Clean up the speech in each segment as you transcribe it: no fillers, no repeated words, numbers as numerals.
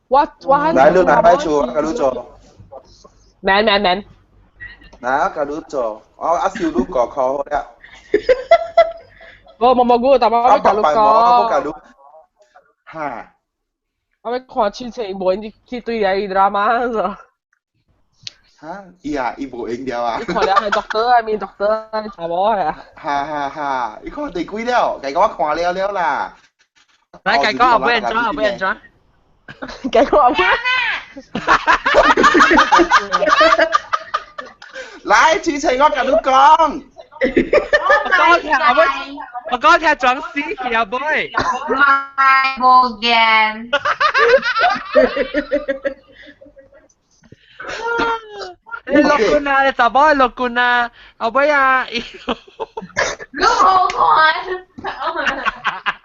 我來，你來擺厝，我共你做。免免免。來，我共你做，我阿收你5塊好了。無無無，我淡薄我共你講。我共你。哈。我欲看凊彩無閒去對來伊 drama 咗。哈？伊啊，伊無閒了啊。你看了係 doctor 啊，面 doctor 啊，查某係啊。哈哈哈！伊看第幾了？共我看了了啦。來，共講後尾按怎？後尾按怎？共講後尾。來，凊彩我共你講。我講聽後尾，我講聽裝死去後尾。賣無見。你落棍啊！你查某落棍啊！後尾啊！你好看。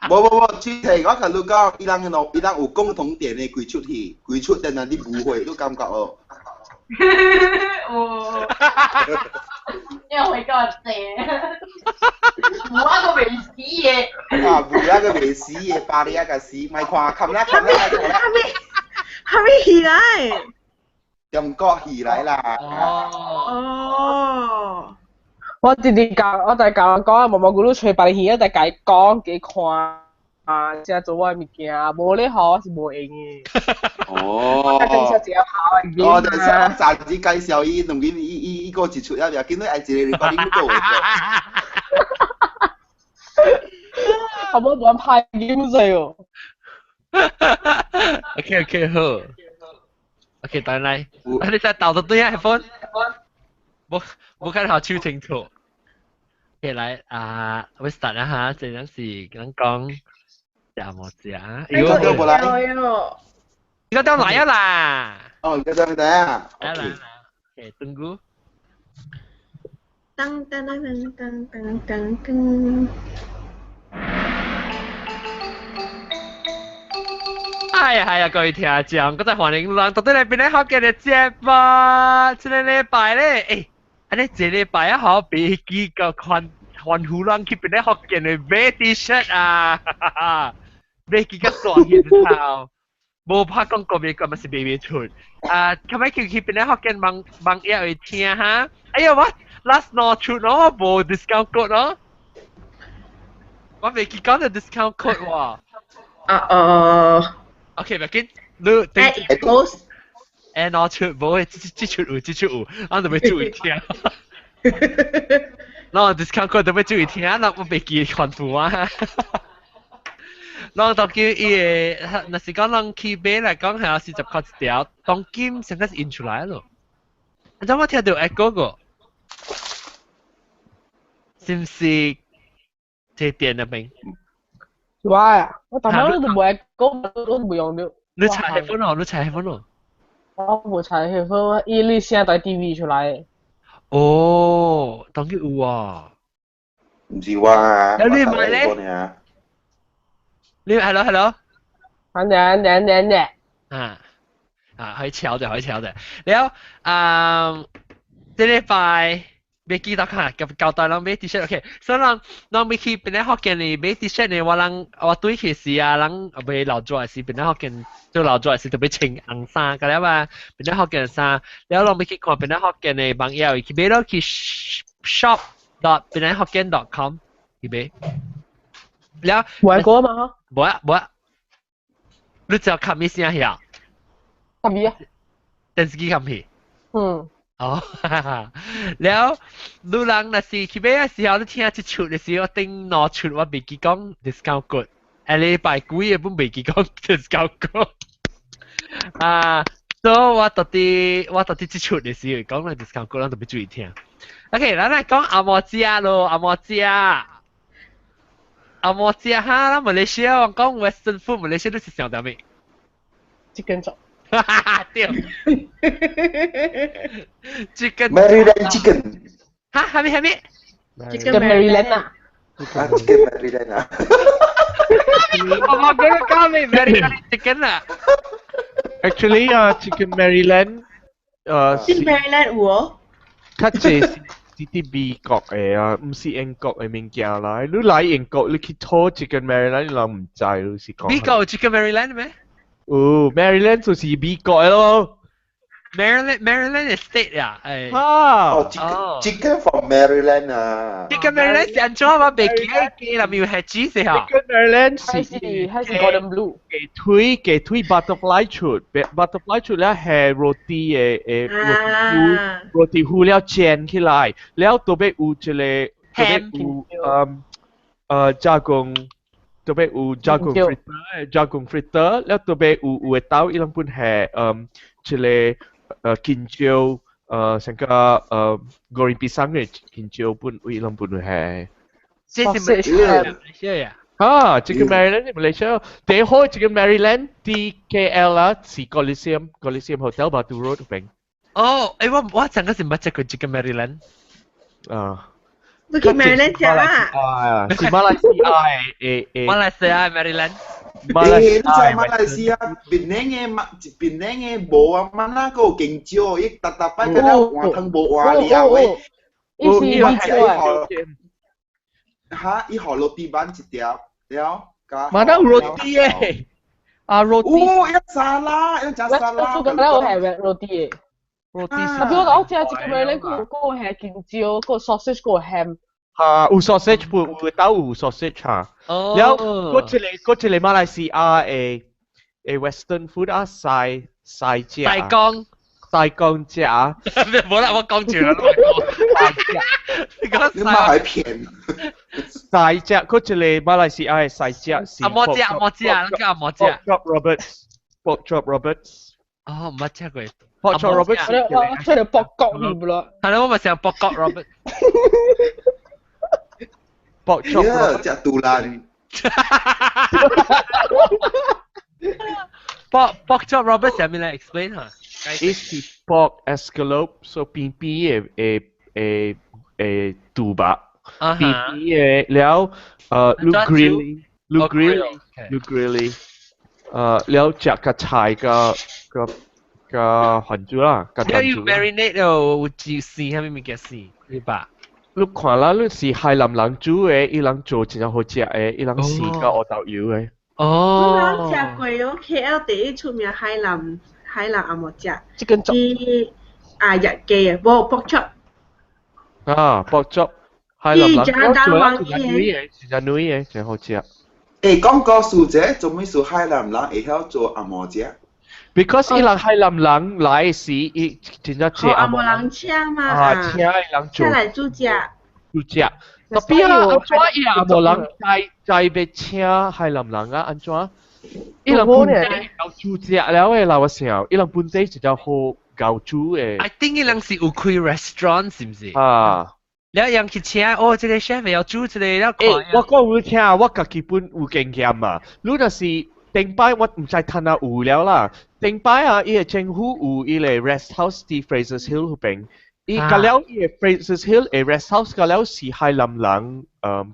無無無，凊彩我共你講，伊人伊人有共同點的規齣戲，規齣但係你誤會，你感覺哦？有。因為個謝，無啊個未死的。啊，無啊個未死的，巴你啊個死，莫看，看啦看啦看啦。還沒起來。中國戲來啦。哦。我直直教，我就教人講，毛毛咕嚕揣別戲，我就共伊講，共伊看啊，才做我的物件，無咧吼，我是無閒的。哦。我哦，就是我暫時介紹伊，兩邊伊伊伊個一出了，見你愛一個禮拜你過。好無亂拍音水哦。 OK OK 好。OK，等來，你再倒到對啊，iPhone。無無看好手清楚。OK，來啊，我 start 啦哈，這陣是咱講食無食？哎，個無來。你個都來啊啦！哦，你個都來啊。來啦，OK，等久。噔噔噔噔噔噔噔。哎呀，係啊，各位聽眾，閣再歡迎咱到底來邊咧福建的節目。這个禮拜咧，欸，按呢這禮拜啊，好袂記個歡歡呼咱去邊咧福建的買 T 恤啊，哈哈，買幾個大現頭，無拍廣告袂過嘛是賣袂出。啊，較尾去去邊咧福建網網頁會聽哈。哎呀，我 last 兩出咯，無 discount code 咯，我袂記講著 discount code 喎。啊哦。 OK，袂緊，你頂 post。欸，兩出無，這這出有，這出有，我就欲注意聽。那 discount code 就欲注意聽，那我袂記還付啊。咱當今伊個，若是講咱去買來講係40塊一條，當今先開始印出來咯。你知我聽著 echo 個，是毋是？這電那邊？我啊，我逐擺都無 echo，都無用著。你插 headphone 哦？你插 headphone 哦？我無插 headphone，伊你聲佇 TV 出來。哦，當今有啊。毋是我啊。你買咧？你 hello hello。反正反正正。啊啊，可以敲的，可以敲的。然後啊，這禮拜袂記得看，交代人買 T 恤，OK。所以人人欲去邊咧福建呢買 T 恤呢，我人我對去時啊，人買老早時邊咧福建做老早時特別穿紅衫，個了嘛，邊咧福建衫，然後人欲去看邊咧福建的網頁，去買咯去 shop.邊咧福建.com 去買。了，外國嘛？無啊無啊，你知影看咩聲遐？看咩啊？電視機看片。嗯。哦，哈哈，了，女人若是去買的時候，你聽這出的時候，頂兩出我袂記講 discount code，下禮拜幾個本袂記講 discount code。啊，所以我到底我到底這出的時候講了 discount code，咱特別注意聽。OK，咱來講紅毛食咯，紅毛食，紅毛食哈，咱馬來西亞講 Western food，馬來西亞你是想啥物？Chicken chop。哈哈，對。Chicken Maryland chicken。哈，啥物啥物？Chicken Maryland 啊。啊，Chicken Maryland 啊。我冇講講咩 Maryland chicken 啊。 Actually 啊，Chicken Maryland，Chicken Maryland 有哦。較濟是佇美國的啊，毋是英國的物件啦。你來英國，你去討 Chicken Maryland，你人毋知，你是講。美國有 Chicken Maryland 咩？哦，Maryland 就是美國咯。 Maryland 係 state 啊，誒。啊。哦，chicken from Maryland 啊。 Chicken Maryland 是按怎我袂記得雞啦，咪係煮死嚇。 Chicken Maryland 是還是 Gordon Blue。雞腿 butterfly 出，butterfly 出咧係 roti 嘅 roti 糊了煎起來，了特別有一個特別有加工。特別有加工 fritter 加工 fritter，了特別有有的豆伊攏本係一個青椒成個goreng pisang 嘅青椒本伊攏本係。這是馬來西亞呀？啊，這個 Maryland 馬來西亞，第一好這個 Maryland 佇 KL 啊，是 Coliseum Hotel Batu Road 邊。哦，誒我上個是捌食過這個 Maryland。啊。你去 Maryland 食啦？啊，是馬來西亞嘅馬來西亞 Maryland。馬來西亞，馬來西亞，檳城嘅馬，檳城嘅無啊，馬那個勁少，伊逐逐擺個了換湯無換料的。伊是伊予哈，伊予 roti bun 一條，了加。馬那有 roti 嘅，啊 roti。有，伊沙拉，伊食沙拉。我覺得我係 roti 嘅。 roti。特別我講食這個 Maryland 個係青椒，個 sausage 個 ham。嚇，有 sausage 有有豆有 sausage 嚇。哦。了，嗰一個馬來西亞嘅 Western food 啊，西西食。西貢。西貢食。冇啦，我講住啦。你講你媽係騙。西食，嗰一個馬來西亞嘅西食是。阿摩食，阿摩食，你叫阿摩食。 Pork chop Roberts，Pork chop Roberts。哦，唔捌食過。 Pork chop Roberts。我出嚟駁角添啦。係啦，我咪成日駁角 Robert。 Pork chop Roberts。食杜蘭。 Pork chop Roberts 係咩嚟？Explain 下。伊是 pork escalope，所以邊邊嘅嘅嘅豬肉，邊邊嘅了，你 grill，你 grill，你 grill，了食個菜個個個番薯啦，個要 marinate 有煮絲，係咪物件絲？對吧？你看啦，你是海南人煮的，伊人做真正好食的，伊人絲佮烏豆油的。哦。我人食過哦，KL 第一出名海南紅毛食。這根粥。啊，日記啊，無 pork chop。啊，pork chop，海南人做啊，真正女的，真正女的，真好食。欸，講故事者，做咩事海南人會曉做紅毛食？ Because 伊人海南人來時，伊真正食紅毛人請嘛，啊，請伊人做，請來煮食。煮食。特別啊，按怎伊紅毛人在欲請海南人啊？按怎？伊人本地𠢕煮食了的啦，我想，伊人本地一條好𠢕煮的。 I think 伊人是有開 restaurant 是毋是？啊。了人去請，哦，這個 chef 要煮這個了看。我講有聽，我家己本有經驗嘛。你若是頂擺我毋知趁啊有了啦。頂擺啊，伊個政府有伊個 rest house 佇 Fraser's Hill 彼邊，伊甲了伊個 Fraser's Hill 的 rest house 甲了是海南人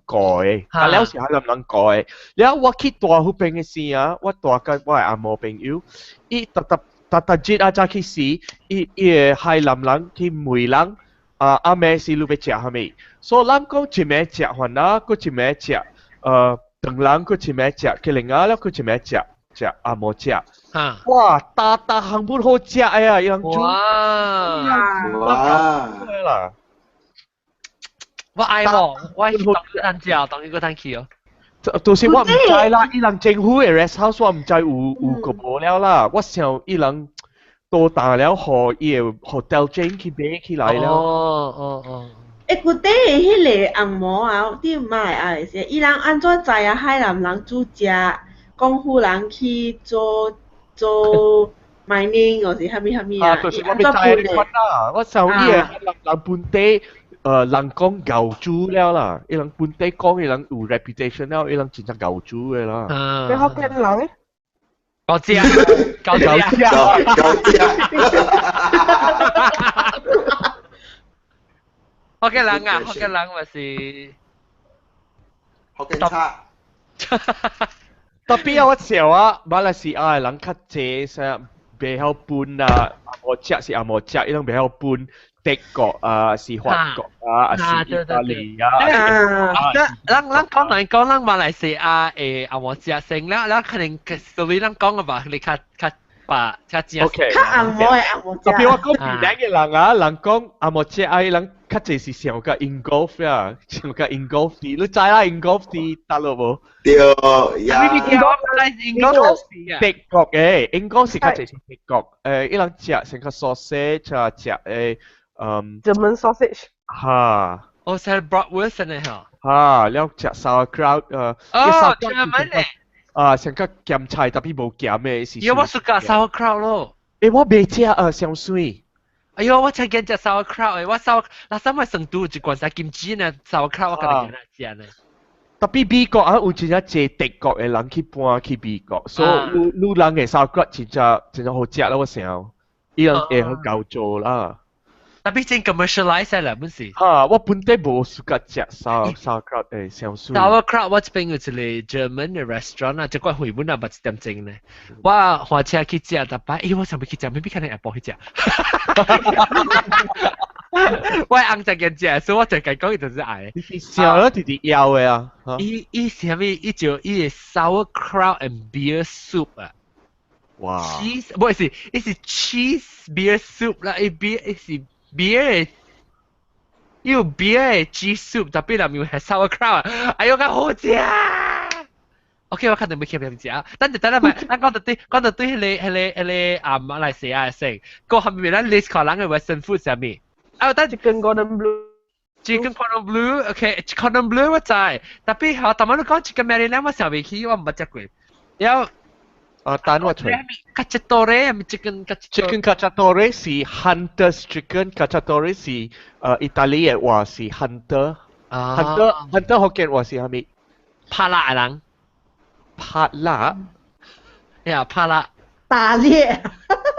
蓋的，甲了是海南人蓋的。了我去蹛彼邊的時啊，我蹛佮我的紅毛朋友，伊逐逐逐逐日啊早去時，伊伊個海南人去問人啊，暗暝時你欲食啥物？所以咱講一暝食飯啊，閣一暝食腸人，閣一暝食雞苓仔了，閣一暝食食紅毛食。哇！逐逐項本好食的啊，伊人煮。哇！哇！啦！我愛無，我當當食，當伊個當去哦。就是我毋知啦，伊人政府的 rest house 我毋知有個無了啦。我想伊人多大了，予伊個 hotel chain 去買起來了。哦哦哦。欸，舊底的彼個紅毛啊，你毋捌會愛是？伊人按怎知影海南人煮食，廣府人去做做 mining 或是啥物啥物啊？啊，就是我欲知你款啦。我想伊個海南人本地，人講𠢕煮了啦，伊人本地講伊人有 reputation 了，伊人真正𠢕煮的啦。你福建人咧？𠢕食，𠢕食，𠢕食。福建人啊，福建人咪是福建差。特別啊，我笑啊，馬來西亞的人較濟啥袂曉分啊，紅毛食是紅毛食，伊攏袂曉分德國啊，是法國啊，還是意大利啊。啊，咱講來講，咱馬來西亞的紅毛食先了，咱可能所以咱講的吧，你較較把較正。 OK。較紅毛的紅毛食。特別我講檳榔的人啊，人講紅毛食啊，人較濟是想甲 Ingolf 啊，想甲 Ingolf 啲，你知啦，Ingolf 佇大陸無？對呀。 Ingolf 德國的，Ingolf 是較濟是德國，伊人食成個 sausage 啊，食的。 German sausage。哈。哦，是 bratwurst 呢嚇。哈，了食 sauerkraut，哦，German 咧。啊，成個鹹菜特別無鹹的是。喲，我 suka sauerkraut 咯。我袂食啊，傷水。哎喲，我才見食 sauerkraut 的，我 sauer，那啥物成都一罐啥金雞呢？sauerkraut 我家己食呢。特別美國啊，有真正濟德國的人去搬去美國，所以愈愈人的 sauerkraut 真正真正好食啦，我想，伊人會好𠢕做啦。特別真 commercialize 啦，本是。哈，我本底無 suka 食 sauerkraut 的傷水。 sauerkraut 我這邊有一個 German 的 restaurant 啊，這個回本啊，捌一點鐘呢。我駛車去食，逐擺，欸，我想欲去食，maybe 可能下晡去食。我翁就見食，所以我就共講伊就是愛。想了直直枵的啊！伊伊是啥物？伊就伊個 sauerkraut and beer soup 啊。哇！cheese 不是，伊是 cheese beer soup 啦，伊 beer 伊是 beer 的，伊有 beer 的 cheese soup，特別內面係 sauerkraut，哎喲，較好食！OK，我肯定欲去邊食。等陣等陣咪，咱講到對，講到對，彼個啊馬來西亞的先，個後面咱 list 看人的 Western food 啥物？啊，等 Chicken cordon bleu。 Chicken cordon bleu，OK，cordon bleu 我知，特別吼，頭先你講 Chicken Maryland 我想袂起，我毋捌食過。了後啊，等我揣。 Cacciatore 係咪 chicken Chicken cacciatore 是 Hunter's chicken，cacciatore 是意大利的話是 hunter。啊 hunter hunter 福建話是啥物？拍獵的人。拍獵？呀，拍獵。打獵。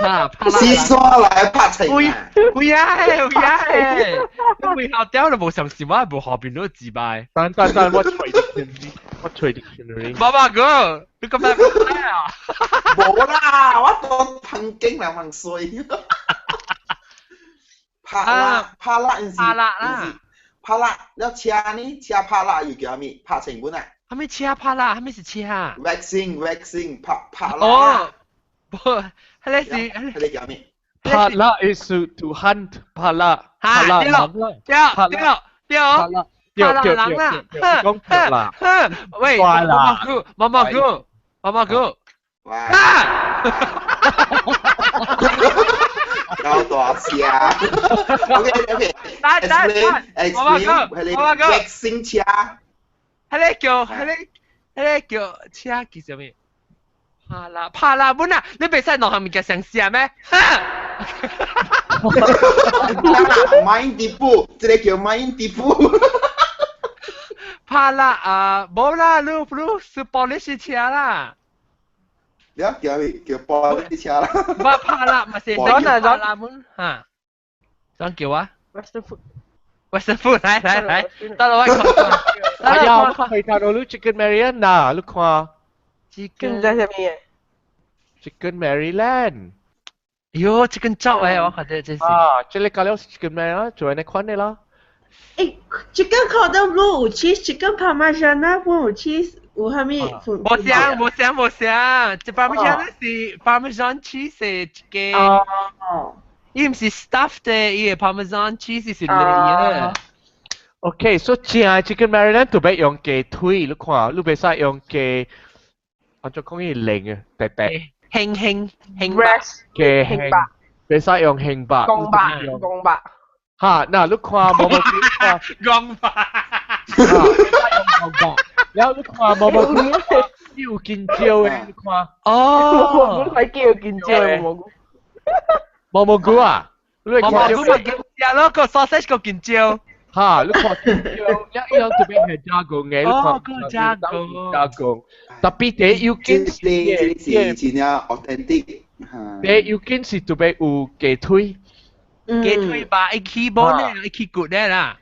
啊，拍獵。是山來拍青有有啊，有啊，你背後屌都無相信，我無後邊都自敗。等等等，我揣 dictionary，我揣 dictionary。爸爸哥，你咁樣講咩啊？無啦，我當噴經兩問衰。拍獵，拍獵毋是拍獵啦，拍獵，了車呢？車拍獵又叫啥物？拍成本啊？啥物車拍獵？啥物是車啊？Waxing waxing 拍拍獵。哦，無，彼個是，彼個叫啥物？拍獵 is to hunt，拍獵，拍獵對對對對，對對對對，講拍獵。喂，毛毛菇，毛毛菇，毛毛菇，啊！夠大聲。OK OK。等等等，毛毛菇，毛毛菇， waxing 車。彼個叫彼個彼個叫車叫啥物？拍獵拍獵本啊！你袂使兩項物件相寫咩？哈！ Main tipu，這個叫 main tipu。拍獵啊，無啦，你你是玻璃車啦。了叫咩？叫玻璃車啦。唔拍獵嘛是拍獵本嚇。想叫啊？Western food。 Western food 來來來，到了我看。哎呀，我睇到你 Chicken Maryland 啦，你看。 Chicken 唔知啥物？ Chicken Maryland。喲，Chicken chop 誒，我覺得這是。啊，這個搞了 Chicken Maryland 做呢款的啦。誒，Chicken cordon bleu 有 cheese，Chicken parmigiana 有 cheese，有啥物？無相無相無相，這 parmigiana 是 parmesan cheese 的一個。哦。伊毋是 stuffed 的，伊個 parmesan cheese 是 layer。 OK，所以正 Chicken Maryland 特別用雞腿，你看，你袂使用雞，按怎講伊零啊，特特。興興興 breast 雞興，袂使用興白。公白公白。哈，嗱，你看無無看公白，公白，然後你看無無有見椒的，你看。哦。我唔叫見椒的蘑菇。毛蘑菇啊？你毛蘑菇咪見椒咯，個 sausage 個見椒。哈，你看見椒，一樣特別係加工的，你看。哦，加工。加工。特別第要緊是，這是真正 authentic。第要緊是特別有雞腿。雞腿吧，一起 bone 呢，一起骨呢啦。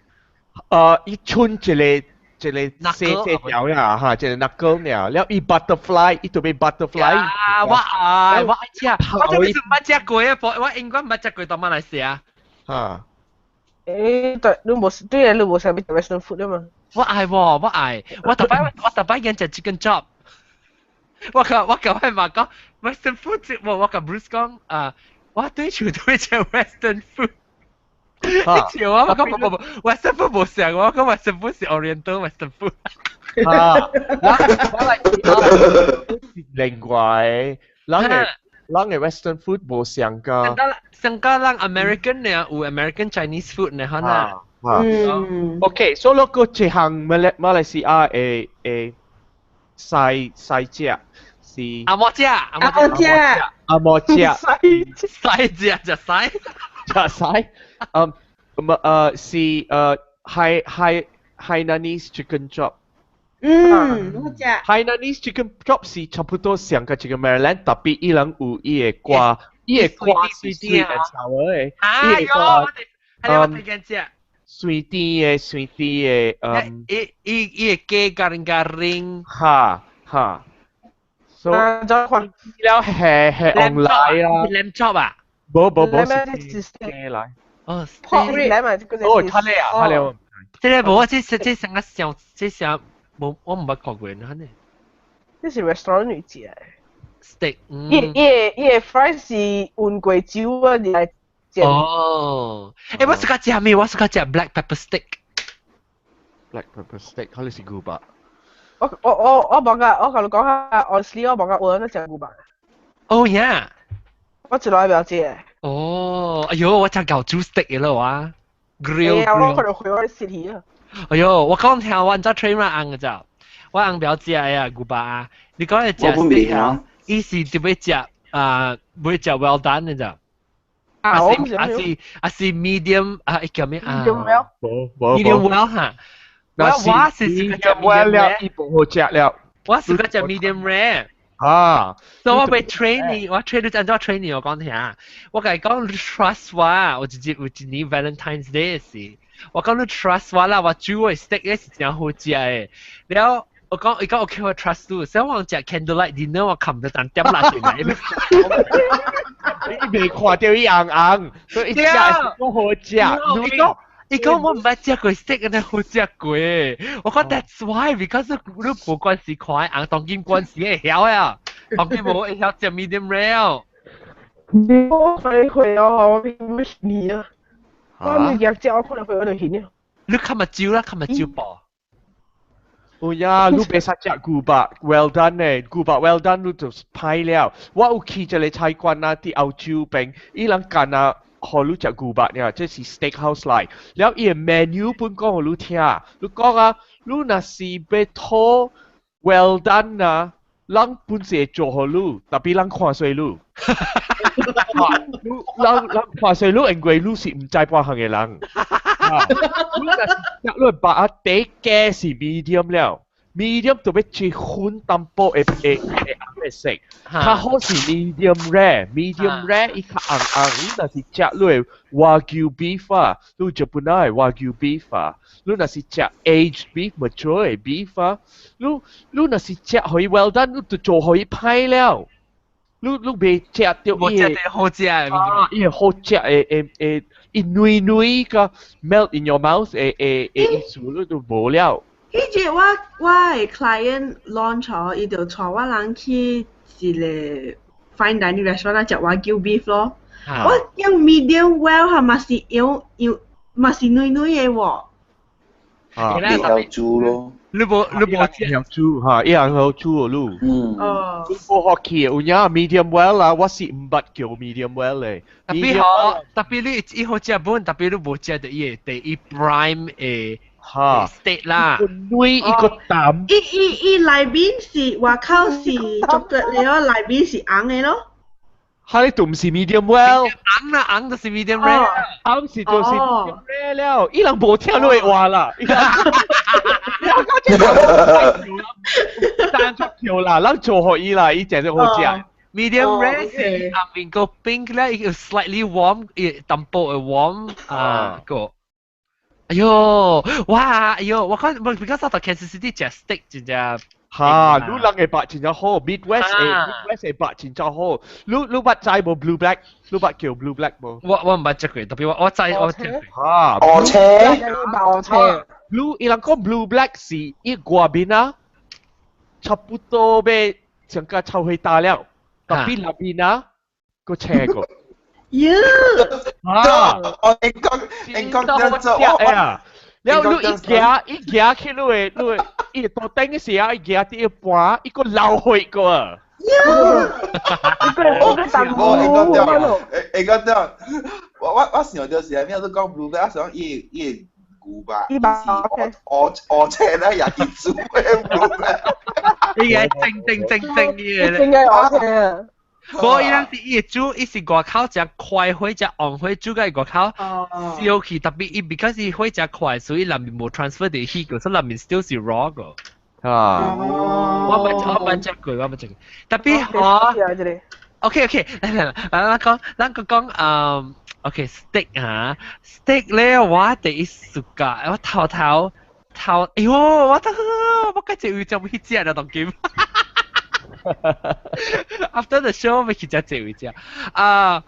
伊剩一個一個細細條呀嚇，一個 knuckle 爾，了伊 butterfly，伊就變 butterfly。啊！我愛我愛食，我真係毋捌食過啊！我應該毋捌食過到馬來西亞。嚇！誒，對，你無對你無啥物 Western food 啊嘛？我愛喎，我愛，我特擺見食 chicken chop。我甲我媽講 Western food，我甲 Bruce 講啊，我對厝對食 Western food。你笑我，我講無無無，Western food 無上，我講 Western food 是 Oriental Western food。啊，我來另外，人嘅 Western food 無相㗎。上個人 American 呢，有 American Chinese food 呢，可能。啊。OK，所以個這項馬來西亞嘅西西食是紅毛食，紅毛食，紅毛食，西食食西，食西，嗯，咁是Hainanese chicken chop。嗯，好食。 Hainanese chicken chop 是差不多像個這個 Maryland，特別伊人有伊個瓜，伊個瓜是 sweet and sour 的，伊個瓜，係我睇見食。酸甜的，酸甜的，嗯。伊伊伊個雞 garing garing。哈哈。所以再看了係 online 啦。 lamb chop 啊？無無無是雞來。哦，pork rib 來嘛，這個哦，睇你啊，睇你。這個無，這這成個上，這成無，我毋捌看過，呢。這是 restaurant 女食。 steak。伊伊伊個 fries 是溫過酒啊來煎。哦，欸，我 suka 食咩？我 suka 食 black pepper steak。 Black pepper steak，可能是牛肉。我無甲，我共你講下，honestly 我無甲有人食牛肉。哦呀！我一來不曉食。哦，哎呦，我真夠煮 steak 嘅咯啊！grill。我可能回我食魚啊。哎呦，我講聽我唔知 train 嘛紅嘅咋，我紅不曉食呀牛肉啊。你講係食 steak 啊？伊是特別食啊，會食 well done 嘅咋？啊，我唔是，啊是啊是 medium 啊，叫咩啊？medium well。無無 medium well 哈。我我是 medium well 了，伊無好食了。我是個食 medium rare。啊！所以我被 train 你，我 train 你按怎 train 你？我講聽，我共伊講 trust 我，我直接有一年 Valentine's Day 時，我講你 trust 我啦，我煮的 steak 咧是真好食的。了我講伊講 OK，我 trust 你，所以我食 candlelight dinner 我冚到當點蠟燭嚟。你未看到伊紅紅，所以伊食是講好食。伊講伊講我毋捌食過 steak 按呢好食過。我講 that's why because 你無關係看紅，當今關係會曉啊，當今無會曉食 medium rare。我飛回哦，我唔你啊！我唔記食，我可能會我就去了。你較目酒啦，較目酒啵。有呀，你袂使食牛肉，well done 呢，牛肉 well done 你就歹了。我有去一個菜館啊，佇澳洲邊，伊人干啊，予你食牛肉爾，這是 steak house 來。了伊個 menu 本講予你聽，你講啊，你若是欲討 well done 啊，人本是會做予你，特別人看衰你。你人人看衰你，因為你是毋知半項的人。你若是食你肉啊，第一是 medium 了，medium 就欲切粉淡薄會會會紅的色，較好是 medium rare，medium rare 伊較紅紅。你若是食你的 Wagyu beef 啊，你日本的 Wagyu beef 啊，你若是食 aged beef mature 的 beef 啊，你你若是食予伊 well done，你就做予伊歹了。你你袂食著伊個好食的，啊，伊個好食的會會伊軟軟個 melt in your mouth 的的的意思，你就無了。彼日我我的 client launch 伊就帶我人去一個 fine dining restaurant 食 Wagyu beef 咯。我用 medium well 係嘛是用用嘛是軟軟的喎。啊，你曉煮咯。你無你無曉煮嚇，伊人曉煮你。嗯。哦。你無學氣，有影 medium well 啦，我是毋捌叫 medium well 的。特別好，特別你伊好食本，特別你無食到伊的第一 prime 的嚇 state 啦。軟一個淡。伊伊伊內面是外口是 chocolate 咯，內面是紅的咯。哈！你都毋是 medium well。紅啦，紅就是 medium rare。紅是就是 medium rare 了，伊人無聽你的話啦。伊人講這個，單出跳啦，咱做予伊啦，伊真正好食。 Medium rare 是下面個 pink 咧，伊 slightly warm，伊淡薄會 warm 啊個。哎喲，哇，哎喲，我看我 because 我到 Kansas City 食 steak 真正。哈，你人嘅肉真正好，Midwest 嘅 Midwest 嘅肉真正好。你捌知無 Blue Black？你捌叫 Blue Black 無？我唔捌食過，特別我知我食過。哈，鵝車，鵝車。 Blue 伊人講 Blue Black 是伊外面啊，差不多欲成個臭火焦了，特別內面啊，閣青過。喲，啊！我英國英國叫做我啊！了你一行一行去你的伊桌頂嘅時候，伊行佇一半，伊閣流血過。我英國對，英國對，我想就是啥物，你講 Blue Black，我想伊伊牛肉，伊是鵝鵝車咧，也是煮的 Blue Black。伊個正正正正嘅咧。正嘅鵝車啊！無，伊人是伊煮，伊是外口誠快火，誠旺火煮甲伊外口燒去，特別伊 because 伊火誠快，所以內面無 transfer 佇 heat 個，所以內面 still 是 raw 個。啊！我捌食過，我捌食過。特別吼，OK OK，來來來，咱講咱閣講嗯，OK steak 啊，steak 咧我第一暑假我頭頭頭，哎喲，我得我該這位就欲去食啦，當今。After the show，我欲去食這位食啊。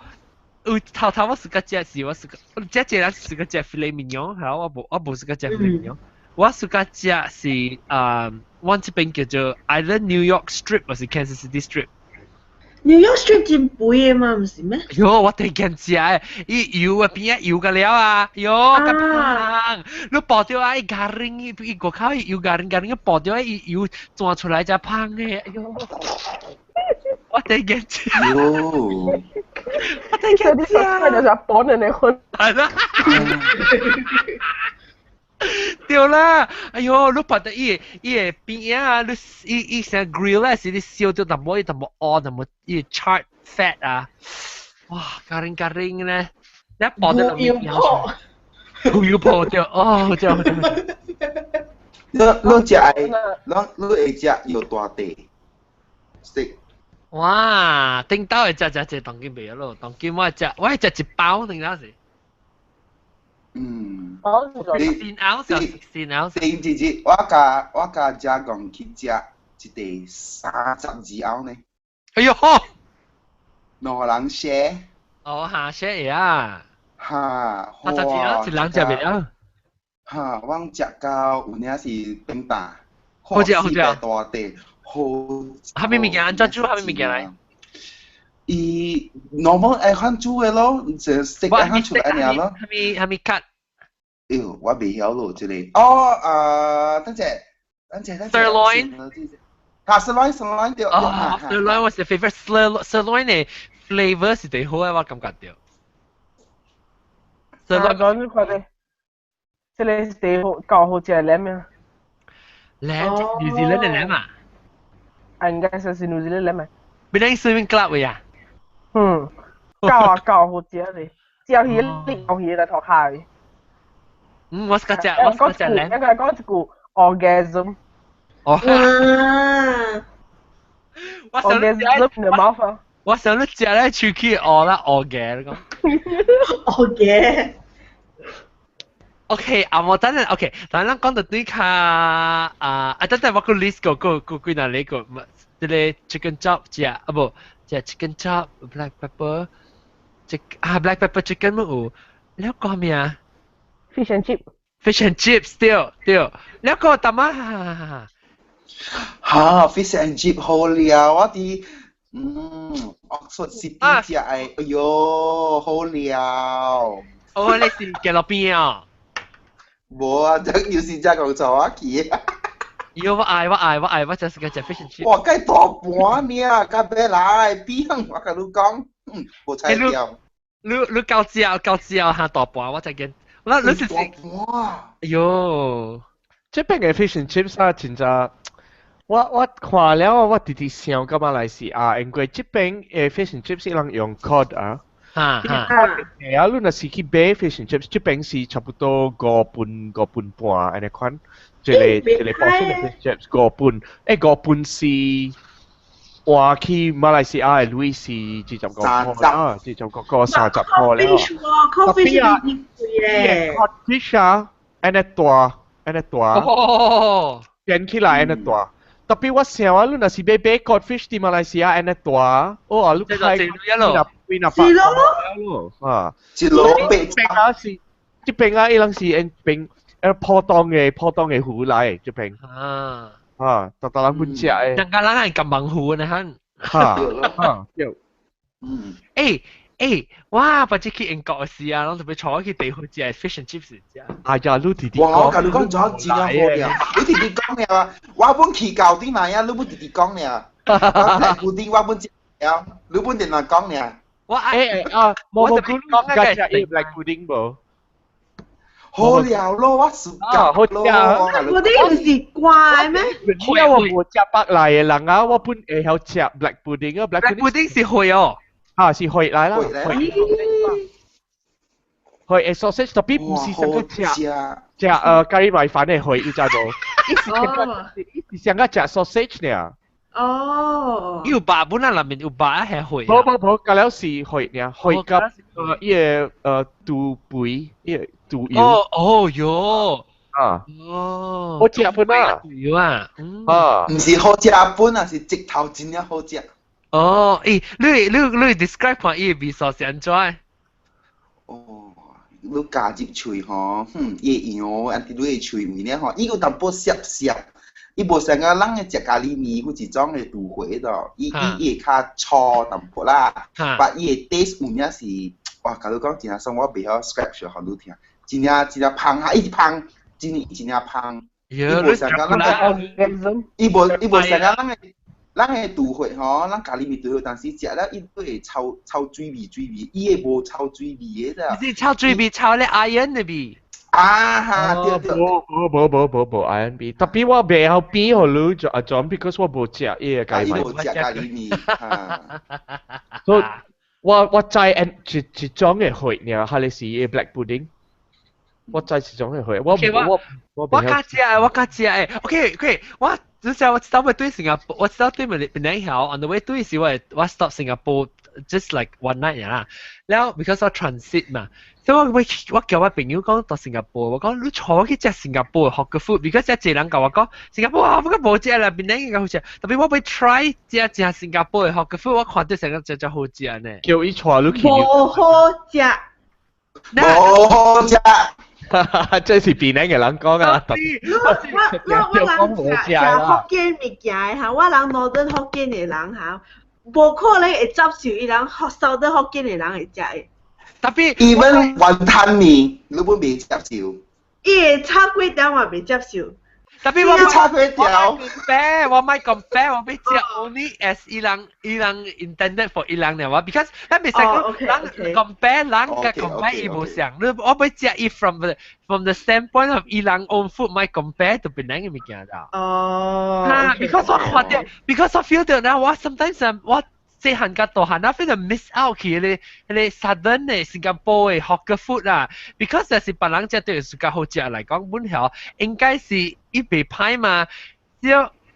有頭頭我 suka 食是我 suka，食這人 suka 食 filet mignon，係我無 suka 食 filet mignon。我 suka 食是啊，我這邊叫做 either New York Strip 或是 Kansas City Strip。 New York Strip 真肥的嘛，毋是咩？喲，我第見食的，伊油啊邊仔油個了啊，喲，較香。你爆掉啊，伊加冷伊伊外口伊油加冷加冷，爆掉啊，伊油鑽出來才香的，哎喲。我第見食。喲。我第見食。就是綁人的款。係啦。對啦，哎喲，你拍到伊伊個邊啊，你伊伊成 grill 咧，是你燒到淡薄，伊淡薄烏，淡薄伊 charred fat 啊，哇，garing garing 咧，你爆到牛油泡，牛油泡對，哦，對對。你你食的，你你會食藥大地 steak？哇，頂到會食食食當今袂咯，當今我食我會食一包頂到是。嗯， 16 ounce 16 ounce。頂一日我共家公去食一塊32盎呢。哎喲，兩個人 share。哦，哈 share 啊。哈， 32 ounce 一人食袂了。哈，我食到有影是變大，好食好食。大塊，好。啥物物件？按怎煮？啥物物件來？伊 normal 愛款煮的咯，就食愛款出來爾咯。啥物啥物 cut？哎喲，我袂曉咯，這個。哦，啊，等陣，等陣，等陣。 Sirloin。哈，sirloin sirloin 對。哦，sirloin 我是 favorite sirloin 的 flavor 是最好的，我感覺到。 sirloin 講你看咧，這個是最好夠好食 lamb 啊。 lamb， New Zealand 的 lamb 啊？啊，應該說是 New Zealand lamb 啊。邊個 swimming club 位啊？嗯，夠啊夠好食咧，椒魚魚魚來塗跤的。嗯，我是個食，我是個食 lamb。應該講一句 orgasm。哦。我想 orgasm 的麻煩。我想你食咧手氣餓啦餓嘅，你講。餓嘅。 OK，啊，我等陣 OK，等陣講到對卡啊啊，等陣我個 list 個個個幾哪裡個，這個 chicken chop 食啊無，食 chicken chop black pepper，啊 black pepper chicken 乜有，你講咩啊？Fish and chip。 Fish and chips 對對，你講淡仔。哈，fish and chip 好料，我佇Oxford City 食的，哎喲，好料。哦，你是行路邊啊？無啊，這又是只講錯我去。喲，我愛我愛我愛，我就是個食 fish and chips。哇，計大盤爾，到尾來比我共你講，無彩料。你夠食夠食下大盤，我才見。我你是大盤。哎喲，這邊嘅 fish and chips 啊，真正。我看了，我直直想到馬來西亞，因為這邊嘅 fish and chips 人用 cod 啊。哈哈。係啊，你若是去買 fish and chips，這邊是差不多5磅5磅半按呢款，一個一個 portion 的 fish chips 五磅，欸五磅是換去馬來西亞的鐳是25塊啊，25塊30塊了。 Codfish 喎，codfish 呢貴咧。 Codfish 啊，按呢大，按呢大，哦，變起來按呢大。特別我想啊，你若是欲買 codfish 佇馬來西亞按呢大，哦，你開一路幾若是咯，啊，一路白邊啊是，這邊啊，伊人是用邊普通的魚來，這邊啊啊，逐逐人本食的。人家人係咁猛虎呢，哈哈，對，嗯，欸，哇！不知去英國時啊，攏特別坐去地方食 fish and chips 食。哎呀，你弟弟哇！我共你講咗真正好了，你直直講了，我本去到頂來啊，你本直直講了，我來固定我本食了，你本電話講了。我欸啊，我我講個食 black pudding 無？好了咯，我暑假好食。嗰啲唔是怪咩？因為我無食北來的人啊，我本會曉食 black pudding 啊，black pudding 是會哦。啊，是血來啦，血血 sausage 特別唔是上個食食咖喱米飯的血，你知無？伊是上個食 sausage 呢。哦。有肉本來內面有肉係血。無無無，加了是血呢，血佮伊个豬肥，伊个豬油。哦哦喲。啊。哦。好食本啊。豬油啊。啊。毋是好食本啊，是直頭真正好食。哦，欸，你 describe 看伊的味素是按怎？哦，你咬入喙吼，哼，伊的油按佇你的喙位咧吼，伊有淡薄澀澀，伊無像啊咱的食咖喱麵或一種的滷火的，伊會較粗淡薄啦，但伊的 taste 有影是，哇，共你講真正爽，我袂曉 describe 予你聽，真正真正芳啊，一直芳，真真正芳，伊無像啊咱的，伊無像啊咱的。咱的滷血吼，咱咖喱麵滷血，但是食了伊都會臭臭水味水味，伊的無臭水味的咋。是臭水味，臭咧 iron 的味。啊哈，對對。無無無無無 iron 味，特別我袂曉比予你就阿種，because 我無食伊的咖喱麵。伊無食咖喱麵。所以我知一種的血爾，還是伊 black pudding。我知一種的血，我我我較食的，我較食的。OK OK，我。就是我知道我對新加坡，我知道對檳榔曉，on the way 對是我 stop Singapore just like one night 啦。然後 because 我 transit 嘛，所以我叫我朋友講到新加坡，我講你坐我去食新加坡 hawker food，because 這濟人共我講新加坡啊，不過無食啦，檳榔應該好食。特別我欲 try 食食新加坡的 hawker food，我看到成個真正好食呢。叫伊帶你去。無好食。無好食。這是檳榔的人講啊。我人食食福建物件的哈，我人 Northern 福建的人哈，無可能會接受伊人 Southern 福建的人會食的。特別 even 雲吞麵，你本袂接受。伊會炒粿條嘛袂接受。特別我炒粿條，我莫 compare，我欲食 only as 伊人 intended for 伊人呢，我 because 咱袂使講人 compare 人佮 compare 伊無相，你我欲食伊 from the standpoint of 伊人 own food，莫 compare 就檳榔的物件啦。哦。哈，because 我看著，because 我 feel 到呢，我 sometimes 我細漢佮大漢，我 feel 到 miss out 去彼個 southern 的新加坡的 hawker food 啦，because 若是別人食對自家好食來講，本曉應該是伊袂歹嘛。對，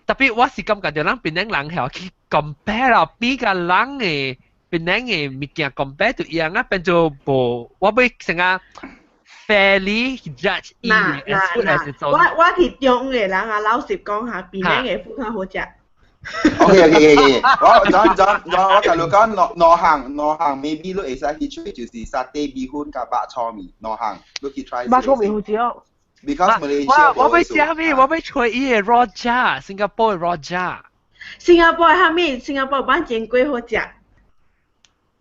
特別我是感覺著咱檳榔人曉去 compare 啦，比較人的檳榔的物件 compare 就一樣啊，變做無我欲成個 fairly judge 伊的 as good as 我是中的人啊，老實講下，檳榔的 food 較好食。 OK，我轉轉我共你講兩項兩項，maybe 你會使去吹，就是沙爹米粉佮肉燥麵兩項，你去 try。肉燥麵好食哦。 Because Malaysia 我欲食咩？我欲揣伊的 rojak，新加坡的 rojak。新加坡蝦米？新加坡板煎粿好食。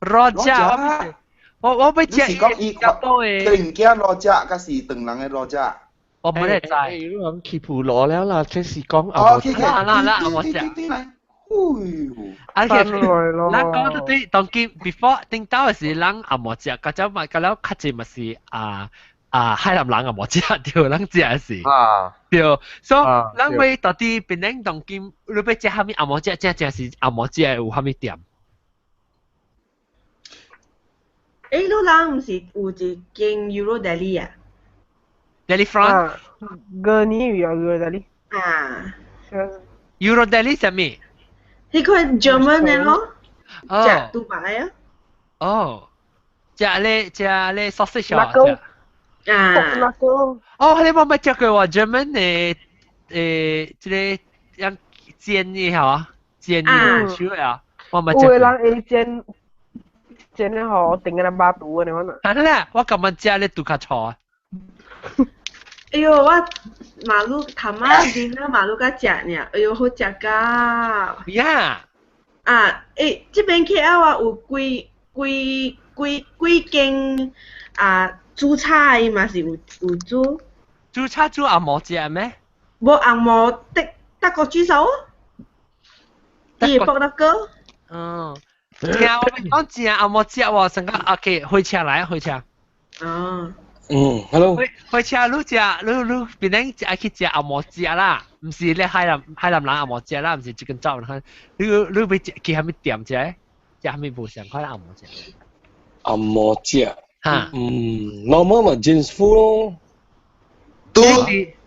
rojak，我欲食新加坡的。唐家 rojak，抑是唐人的 rojak。我無咧知。你講去普羅了啦，這是講啊。啦啦啦，我食。啊，其實咱講到對，當今 before 頂到的時，咱也無食，甲只嘛，甲了較濟嘛是啊海南人也無食，對，咱食的是。啊。對，所以咱欲到底檳榔當今，你欲食啥物紅毛食，正正是紅毛食的有啥物店？欸，你人毋是有一間 Euro Deli 啊？ Deli France？個你有 Euro Deli？啊。 Euro Deli 啥物？彼款 German 的咯，食杜拜啊。哦，食咧食咧 sausage 啊。啊。那個。哦，你冇咪食過喎？German 嘅這個樣煎嘅係嘛？煎嘅手啊，我咪食。有的人會煎煎的吼，定個肉肚的，可能。係咧，我今日食咧拄較錯啊。哎喲，我馬路頭仔囡仔馬路甲食爾，哎喲好食甲。呀！啊，欸，這邊 KL 啊有幾幾幾幾間啊煮炒的嘛是有有煮。煮炒煮紅毛食咩？無紅毛德德國豬手啊，伊會爆那個。嗯，聽我講正紅毛食喎，成個 OK，火車來火車。哦。嗯，hello。火火車你食你你變成愛去食紅毛食啦，毋是咧海南海南人紅毛食啦，毋是這間走人。你你欲食去啥物店食？食啥物無相款紅毛食？紅毛食。哈。嗯，normal 嘛，James Food 咯。對。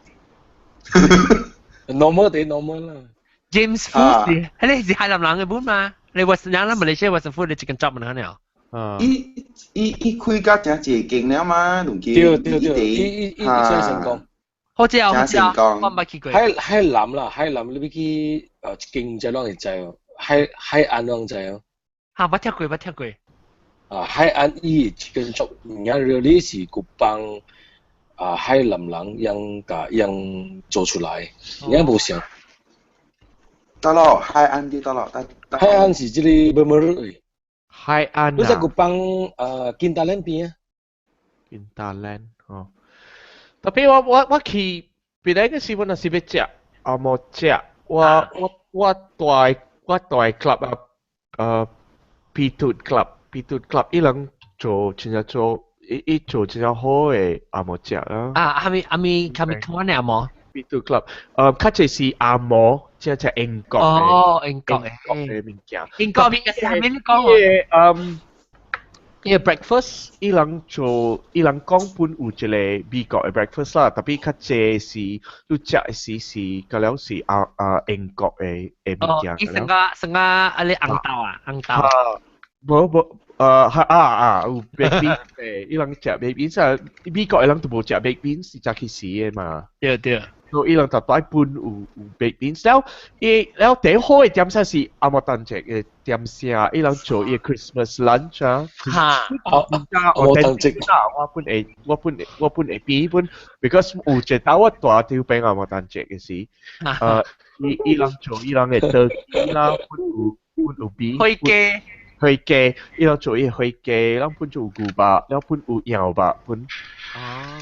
normal 啲 normal 啦。 James Food 是，彼個是海南人的本嘛？你話是人啦，馬來西亞話是 food，你這間走人了。伊伊伊開甲誠濟間了嘛，兩間。對對對，伊伊伊真成功。好食好食，我毋捌去過。海海南啦，海南你欲去一間遮攏會知哦，海海岸攏知哦。哈，捌聽過，捌聽過。啊，海岸伊一間足，物件 really 是古幫啊海南人樣共樣做出來，樣無像。得咯，海岸啲得咯，得。海岸是這個無無。海岸你在古幫啊金大蘭邊啊？金大蘭哦。特別我我我去，別來個時我若是欲食，啊無食，我我我蹛我蹛 club 啊，P2 club P2 club，伊人做真正做，伊伊做真正好的紅毛食啊。啊，啥物啥物啥物款的紅毛？P2 club，較濟是紅毛，真正英國哦，英國的英國的物件。英國物件是啥物？你講。嗯。伊個 breakfast，伊人做，伊人講本有一個美國的 breakfast 啦，特別較濟是你食的時是，個了是啊啊英國的的物件。哦，伊成個成個啊你紅豆啊，紅豆。啊，無無，啊啊有 baked beans 的，伊人食 baked beans 啊，美國的人都無食 baked beans 是早起時的嘛。對對。所以伊人特擺本有有 baked beans，了伊了第好的點聲是紅毛丹節的點聲，伊人做伊 Christmas lunch 啊。哈。紅毛丹節我本會我本我本會比本，because 有一道我蹛佇邊紅毛丹節的時，伊伊人做伊人的 turkey 啦，本有本有比。火雞。火雞，伊人做伊火雞，咱本做牛肉，了本有羊肉，本。哦。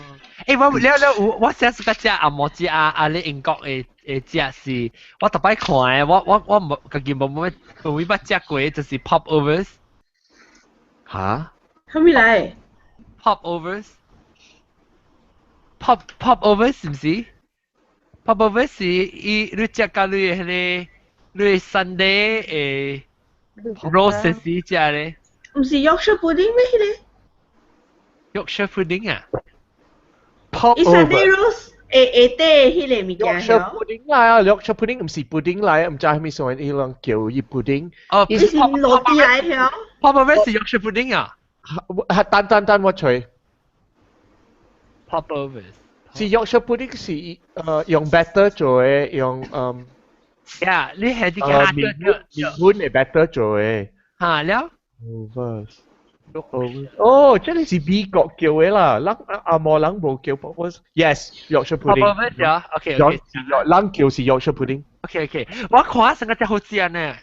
欸，我了了有，我上次食紅毛食啊啊！你英國的的食是，我逐擺看的，我我我無家己無無無捌食過，就是 popovers。哈？啥物來？popovers。pop popovers 是毋是？popovers 是伊你食甲你的彼個你 Sunday 的 roast 時食咧。毋是 Yorkshire pudding 咩？彼個？Yorkshire pudding 啊？伊 Sunday roast 下下底彼個物件。 Yorkshire pudding 來啊，Yorkshire pudding 毋是 pudding 來，毋知啥物所謂伊人叫伊 pudding。哦，伊是落地來條。 popovers 是 Yorkshire pudding 啊？等等等，我揣。 popovers 是 Yorkshire pudding 是用 batter 做的，用嗯。呀，你係啲麵粉麵粉的 batter 做的。哈了。 Overs。哦，這裡是美國叫的啦，咱紅毛人無叫 popovers。Yes，Yorkshire pudding。 popovers 啊，OK OK。人叫是 Yorkshire pudding。 OK OK，我看成個真好食呢。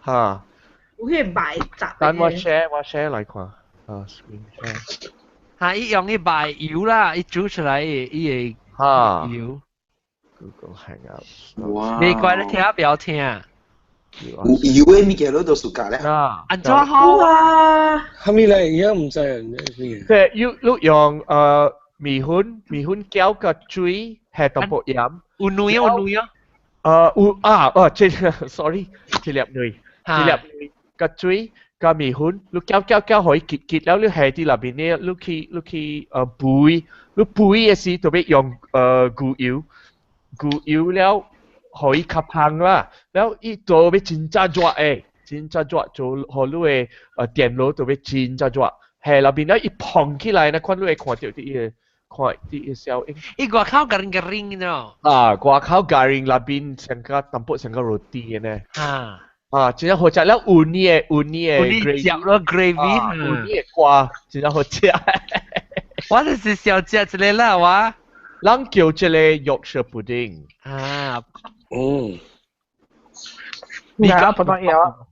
哈。有彼個白雜。等我 share 我 share 來看。啊，screen share。哈，伊用伊白油啦，伊煮出來伊會哈油。 Google Hangout。哇！你怪你聽不要聽。有油的物件你都暑假咧。啊。按怎好？哇！啥物來？伊也毋知啊，即係要你用麵粉麵粉攪個水，下淡薄鹽。有卵有卵啊？有啊哦，這 sorry，一粒卵，一粒卵個水加麵粉，你攪攪攪，予伊結結了，你下佇內面咧，你去你去肥，你肥的時特別用牛油，牛油了，予伊較香啦，了伊做欲真正熱的，真正熱做予你的電爐特別真正熱，下內面了伊膨起來，那款你會看著佇伊個。看啲小英。伊外口 garing garing 喏。啊，外口 garing 內邊成個淡薄成個 roti 嘅呢。啊。啊，真正好食了，有呢個有呢個有呢汁咯 gravy，有呢個瓜，真正好食。我就是想食這個啦，我。人叫這個 Yorkshire pudding。啊，嗯。你講不當要。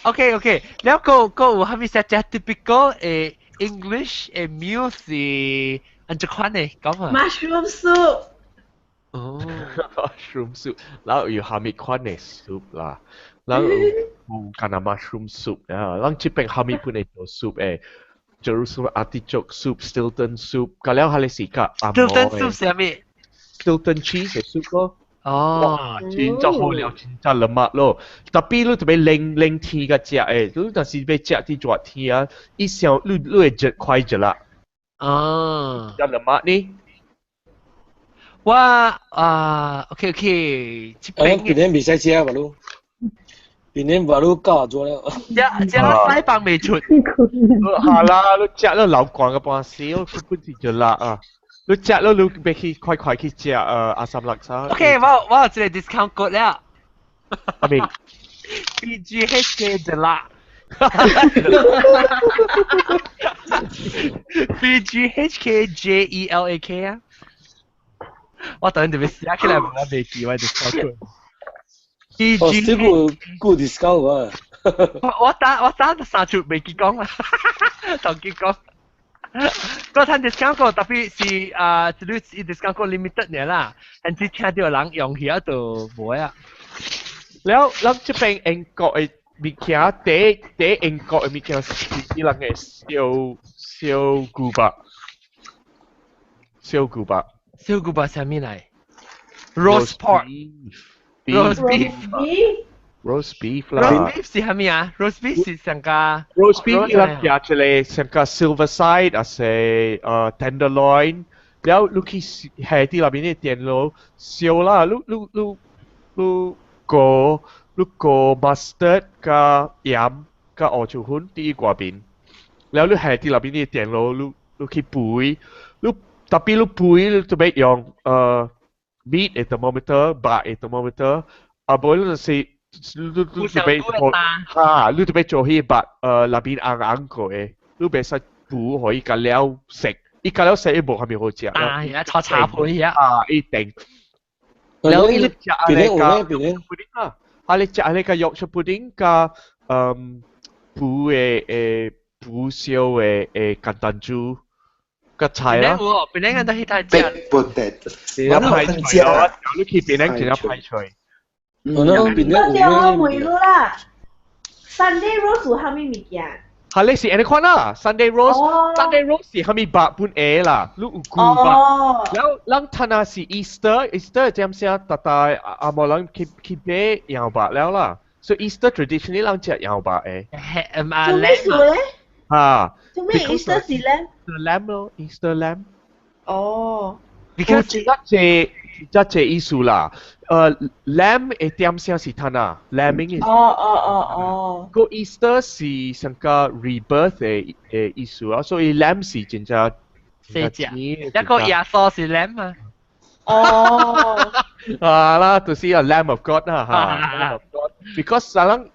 OK OK，了個個有蝦米食食 typical 誒 English 誒 meal 是按這款的講啊。 Mushroom soup。哦，mushroom soup，然後有蝦米款的 soup 啦，然後有干那 mushroom soup 啊，咱這邊蝦米款的做 soup 誒，Jerusalem artichoke soup、Stilton soup，個了係是較 Stilton soup 是蝦米？Stilton cheese 的 soup 咯。哦，哇，真正好料，真正 lemak 咯。特別你特別冷冷天個食誒，你若是欲食佇熱天啊，伊上你你會熱快熱啦。哦，真 lemak 呢？我啊，OK OK，這邊邊年袂使食吧？你邊年吧？你教做了。食食到西放未出。係啦，你食了流汗個半死，我根本是熱辣啊！你食了你欲去快快去食阿三叻沙。 OK，我有一個 discount code 了。阿明 BGHK 熱辣。BGHKJELAK 啊！我等陣就要寫起來，我未記我 discount code。哦，這個個 discount 啊！我打三出未記講啦，同記講。個趁 discount 個特別是啊，這類 discount 個 limited 呢啦，但是聽到人用起啊就無啊。了，咱這邊英國的物件，第第英國的物件是伊人的燒燒牛肉，燒牛肉。燒牛肉啥物來？Roast pork。Roast beef。 Roast beef 啦。 Roast beef 是啥物啊？Roast beef 是上個。 Roast beef 伊人食一個上個 silver side，還是tenderloin，了你去下佇內面的電爐燒啦，你你你你個你個 mustard 加鹽加胡椒粉佇伊外面，了你下佇內面的電爐，你你去肥，你特別你肥你就欲用meat 的 thermometer、肉的 thermometer，啊無你就是你你你就欲哈，你就欲做彼肉內面紅紅過的，你袂使肥予伊共了食，伊共了食伊無蝦米好食。啊，而家炒茶皮啊！啊，一定。了伊食按呢個布丁啊，啊你食按呢個 Yorkshire pudding 加肥的誒肥燒的誒簡單煮個菜啦。邊兩個都去睇食。Baked potato。我派菜咯，你去邊兩真派菜。我那邊我叫我問你啦，Sunday roast 有蝦米物件？係你是按呢款啦，Sunday roast，Sunday roast 是蝦米肉本下啦，你有牛肉。然後咱睇下是 Easter，Easter 點聲，逐大阿無人去去買羊肉了啦，所以 Easter traditionally 人食羊肉的。做咩事咧？啊。做咩 Easter 是咧？Lamb 咯，Easter lamb。哦。 Because 這這這這意思啦，lamb 的點聲是攤啊，lambing 哦哦哦哦。個 Easter 是上個 rebirth 的的意思啊，所以 lamb 是真正細隻，一個耶穌是 lamb 啊。哦。啊啦，就是啊 Lamb of God 啦嚇，Lamb of God。Because 啥人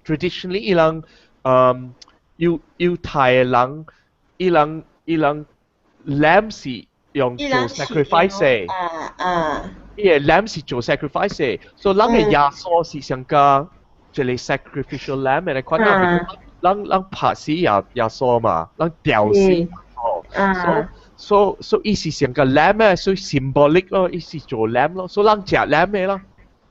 traditionally 伊人猶猶太的人，伊人伊人 lamb 是用做 sacrifice 的。啊啊。伊個 lamb 是做 sacrifice 的，所以人的耶穌是上個一個 sacrificial lamb 的款啊，人人拍死耶耶穌嘛，人吊死耶穌。所所伊是上個 lamb 的，所以 symbolic 咯，伊是做 lamb 咯，所以人食 lamb 的咯。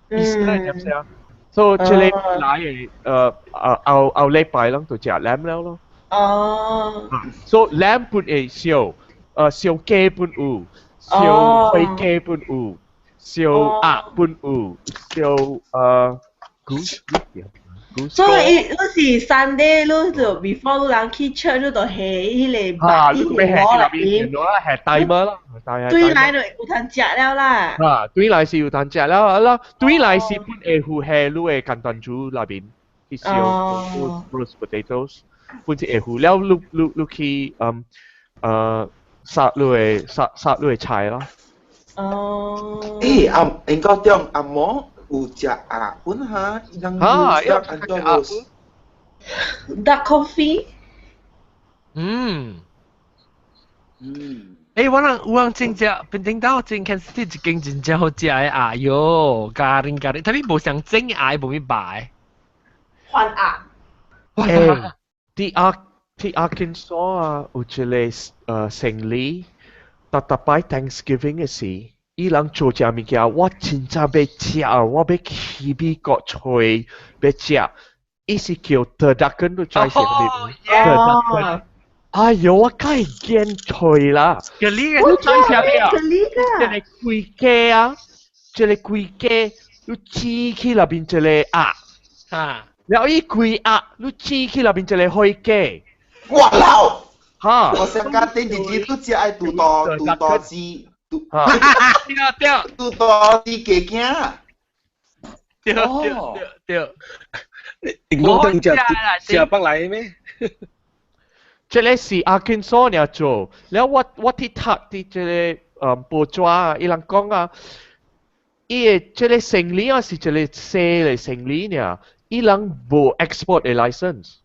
意思係點先啊？所以這個來的後後禮拜人就食 lamb 了咯。哦。所以 lamb 本會燒，燒雞本有，燒火雞本有，燒鴨本有，燒goose。所以你是 Sunday，你就 before 你人去 church，你就下彼個啊，你欲下佇內邊啦，下 timer 啦，對來就有通食了啦。啊，對來是有通食了，啦，對來是本會有下你的簡單煮內邊去燒 roast potatoes，本是會有了，你你你去殺你的菜咯。哦。誒，阿應該講紅毛有食鴨本哈，伊人嚇，有食按怎無？ Duck confit。欸，我人真正變頂到真 Kansas City 一間真正好食的鴨喲，咖喱咖喱，特別無想整鴨，無咪白。番鴨。欸，佇阿根索啊，有一個生理，逐逐擺 Thanksgiving 的時，伊人做這物件，我真正欲食，我欲去美國揣欲食，伊是叫 turducken，你知是啥物？turducken。哎喲，我梗係驚揣啦！咖喱你知啥物啊？咖喱一個規家啊，一個規家，你煮去內面一個鴨，然後伊規鴨，你煮去內面一個火雞。哇老！哈！我想講頂日日都食愛拄多拄多汁，拄對對，拄多汁雞羹。對對對對。頂講等食食北來咩？這個是阿根索爾做，了我去讀佇這個報紙啊，伊人講啊，伊的這個生理啊是一個細的生理爾，伊人無 export 的 license，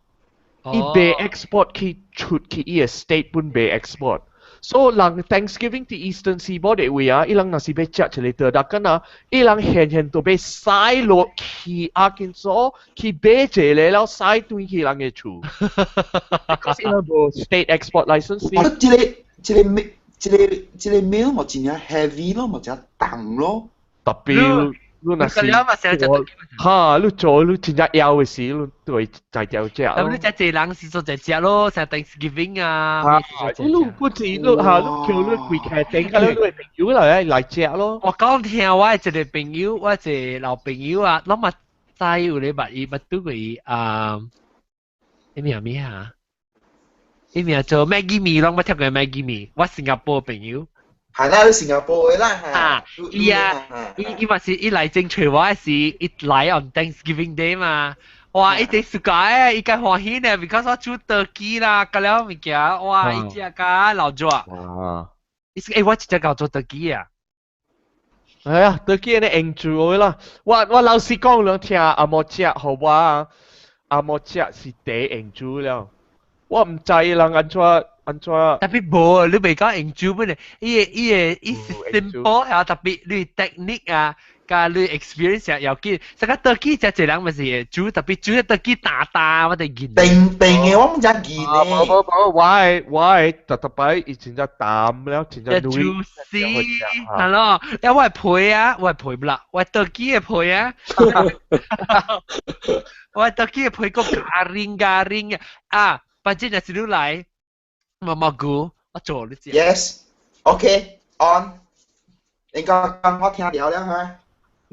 伊袂 export 去出去伊的 state 本袂 export。所以人 Thanksgiving 佇 Eastern Seaboard 的位啊，伊人若是欲食一個 turducken 啊，伊人現現都欲駛落去阿根索去買一個了，駛轉去人的厝。Because 伊人無 state export license。我這個 meal 嘛真正 heavy 咯，嘛真重咯。特別你若是哈，你做你真正枵的時，你都會在條食。咁你食濟人是做在食咯，像 Thanksgiving 啊。你不止你哈，你叫你規家頂個你的朋友來食咯。我講聽我一個朋友，我一個老朋友啊，攏嘛知有咧捌伊捌拄過伊啊，伊名咩啊？伊名做 Maggie Mee，攏捌聽過 Maggie Mee，我新加坡朋友。係啦，你新加坡的啦。啊，伊啊，伊嘛是伊來正揣我時，伊來 on Thanksgiving Day 嘛。哇！伊哋暑假誒，伊較歡喜呢，because 我煮 turkey 啦，加了物件，哇！伊食甲老熱。伊說：欸，我直接𠢕做 turkey 啊。係啊，turkey 呢用煮的啦。我老實講，你聽紅毛食，予我紅毛食是第用煮了。我毋知人按怎按怎。特別無，你袂講用煮本嚟，伊個伊是 simple 係特別你 technique 啊，佮你 experience 要緊。這個 turkey 食一人咪是煮，特別煮 turkey 大大，我哋見。定定嘅我毋知見呢。無無無，我的特特擺伊真正淡了，真正 juicy 係咯，因為我係皮啊，我係皮啦，我係 turkey 嘅皮啊，我係 turkey 嘅皮個 garing garing 啊，反正若是你來。毛毛菇，我做你知。 Yes，OK，on。應該講我聽到了哈。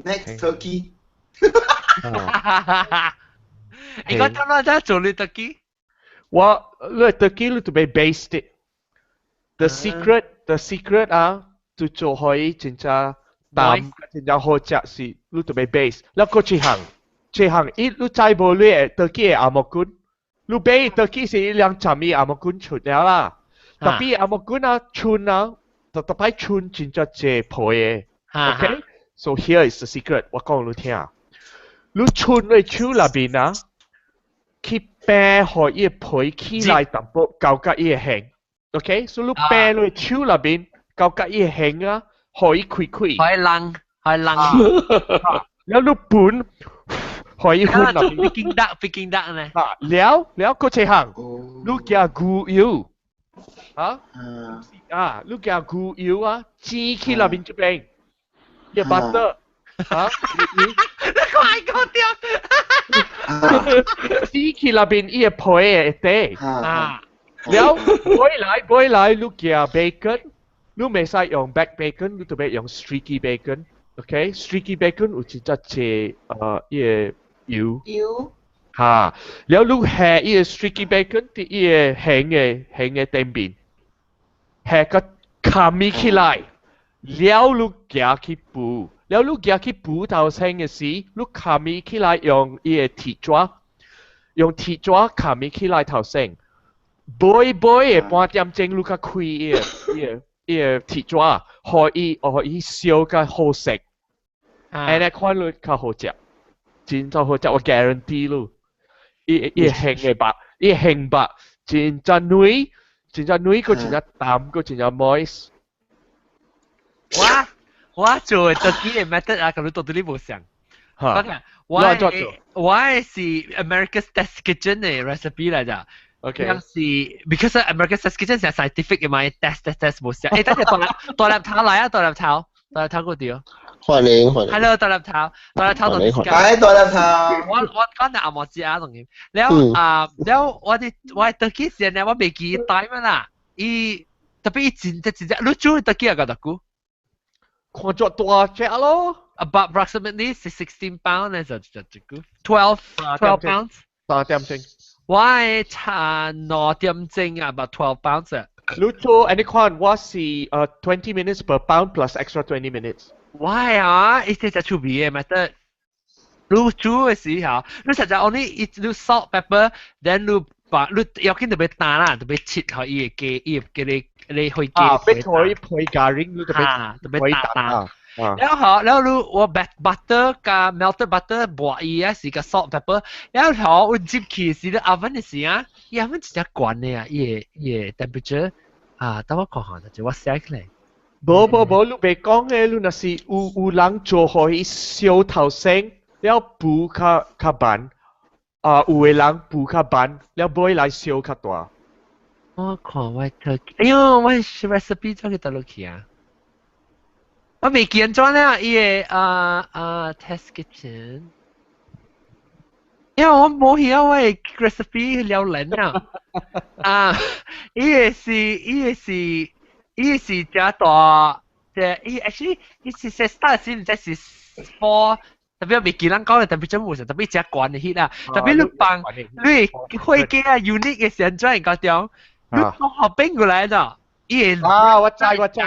Next turkey。應該等我再做你 turkey。我你 turkey 你就欲 baste it。The secret 啊，就做可以真正淡，真正好食是你就欲 baste。了閣一項，一項伊你知無你的 turkey 的紅毛粉？你買 turkey 是伊兩浸伊紅毛粉出了啦。特別紅毛粉啊，春啊，特特擺春真正濟皮的。OK，so here is the secret，我講你聽。你春你手內面啊，去掰予伊的皮起來淡薄，交佮伊的形。OK，所以你掰你手內面，交佮伊的形啊，予伊開開。開冷，開冷。了你盤，予伊粉內面。 Peking duck，Peking duck 呢？啊，了了，閣一項，你加牛油，啊，啊，你加牛油啊，煎去內面這邊，一 butter，啊，你快個掉，煎去內面伊個皮會底，了，尾來尾來，你加 bacon，你袂使用 back bacon，你就欲用 streaky bacon，OK，streaky bacon 有一隻濟伊個油。油。哈，了你下伊個 streaky bacon 佇伊個形的頂面，下個冚起來，了你行去補，了你行去補頭先的時，你冚起來用伊個鐵紙，用鐵紙冚起來頭先，尾尾的半點鐘，你較開伊个伊个伊个鐵紙，予伊予伊燒較好食，按呢款你較好食，真正好食，我 guarantee 你。伊伊芡的肉，伊芡肉真正軟，真正軟，閣真正淡，閣真正 moist。我做的 turkey 的 method 啊，佮你到底你無像。嚇，我我是 America's Test Kitchen 的 recipe 來咋。 是 because America's Test Kitchen 是 scientific 嘅嘛，test test test 無像。誒，等陣大粒大粒頭來啊，大粒頭，大粒頭個掉。歡迎歡迎。 Hello，大粒頭，大粒頭歡迎歡迎。係大粒頭。我講係阿莫子啊，同佢。了啊，了我啲我 turkey 時呢，我未記帶嘛啦。伊特別伊真真真正，你煮 turkey 啊個多久？看著大隻咯。 About approximately 16 pounds 咧就就這個 12 pounds。 3點鐘。我係差2點鐘啊，about 12 pounds 啊。你做按呢款我是20 minutes per pound plus extra 20 minutes。 Why 啊？伊這隻趣味嘅 method。你煮嘅時候，你實在 only 伊你 salt pepper，then 你把你要緊特別打啦，特別切開伊個雞，伊個你你去雞。啊，別可以配咖喱，你特別特別打打。啊。然後然後你我 butter 加 melted butter 抹伊啊，是個 salt pepper。然後我入去時，你 oven 嘅時啊，伊 oven 真正懸的啊，伊個伊個 temperature 啊，等我看下，就我寫起來。無無無，你袂講嘅，你若是有有人做予伊燒頭先，了補較較慢，啊，有的人補較慢，了尾來燒較大。我看我特，哎喲，我 recipe 怎去倒落去啊？我未見咗咧，伊個啊啊 test kitchen，因為我冇曉我個 recipe 了撚啊！啊，伊個是伊個是伊個是誠大，即伊 actually 伊是 start 時毋知是 four，特別未記人講嘅特別真無實，特別誠懸的 heat 啦，特別你放你火雞啊 unit 嘅時陣轉到中，你放後變過來咗。伊會啊！我知我知，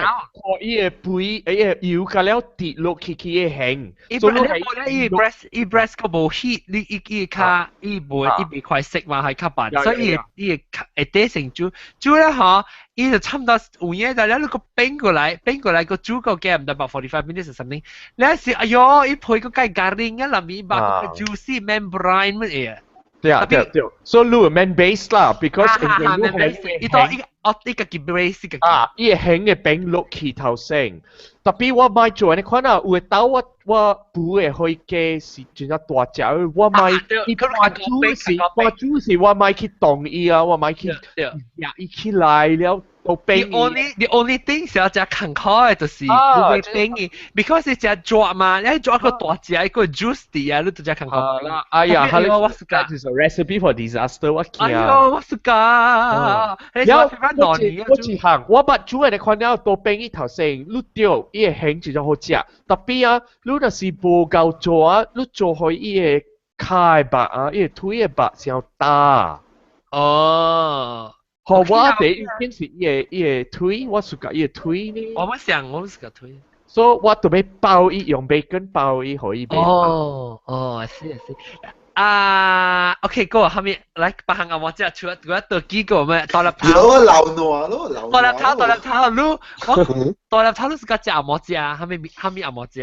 伊會肥，伊會油甲了跌落去去會興。伊本來伊 breast 伊 breast 個無 heat，你伊伊較伊無伊袂快熟嘛，係較慢，所以伊會會底成煮煮咧嗬，伊就差唔多有影就了，你個變過來變過來個煮個嘅唔得 about 45 minutes or something。你是哎喲，伊配個雞咖喱啊，裡面把個 juicy membrane 乜嘢。對啊對對，所以你免 baste 啦，because 免 baste，伊到伊哦伊家己 baste 家己。啊，伊會興的餅落去頭先，特別我買做按呢款啊，有的兜我我補的火雞是真正大隻，我買伊半煮時半煮時我買去動伊啊，我買去壓伊起來了。 The only thing 是要食艱苦的，就是你會變伊，because 是食抓嘛，你抓個大隻一個 juicy 啊，你就食艱苦。啦，哎呀，我是講，is a recipe for disaster，我驚。哎喲，我是講，了，我我一項，我捌煮的款了，都變伊頭先，你對，伊會興真正好食。特別啊，你若是無夠做啊，你做予伊的跤的肉啊，伊的腿的肉傷焦。哦。好，我第一件是伊的伊的腿，我 suka 伊的腿呢。我們想，我們是個腿。所以我特別包伊用 bacon 包伊，予伊袂。哦哦，是是。啊，OK，過後面來別行啊，我這出我倒幾個咩？大粒頭。有流爛咯，流大粒頭，大粒頭，你我大粒頭，你是個食無食？蝦米蝦米也無食？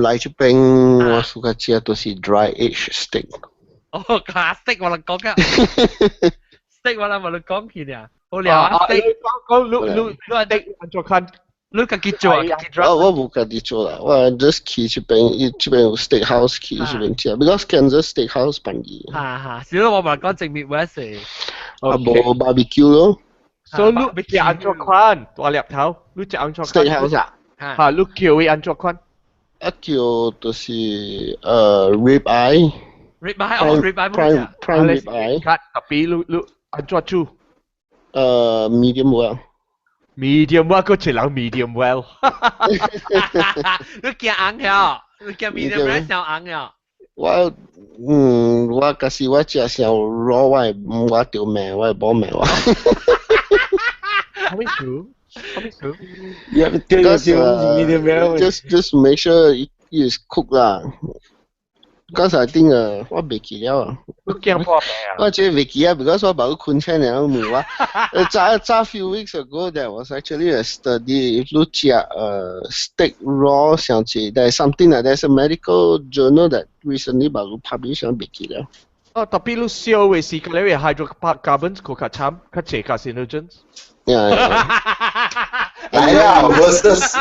來這邊我 suka 食都是 dry aged steak。哦，steak 我能講㗎。steak 我諗我哋講起呢，好了啊！steak 講講你你你 steak 按怎看？你家己做啊？我我無家己做啦，我 just 去這邊，伊這邊有 steak house 去這邊食，because Kansas steak house 便宜。哈哈，少我咪講正面 West。啊，無 barbecue 咯。所以你食按怎款？大粒頭，你食按怎款？steak house 啊？嚇，你叫伊按怎款？一叫就是rib eye。 rib eye 哦，rib eye prime prime rib eye。特別你你按怎煮？ Medium well。 medium well，個一人 medium well。你驚紅了？你驚 medium well 傷紅了？我嗯，我假使我食傷 raw，我會我著罵，我會無罵我。啥物事？啥物事？ Yeah, Because medium well. Just make sure it is cooked 啦。剛才頂啊，我袂記了啊。你驚破病啊？我這袂記啊，because 我冇困醒了問我。早早 few weeks ago there was actually a study if 你食steak raw 上次 there's something like there's a medical journal that recently 冇 publish 我袂記了。哦，特別你燒嘅時間，你會 hydrocarbons 較慘，較濟 carcinogens。 Yeah. 來啦，versus。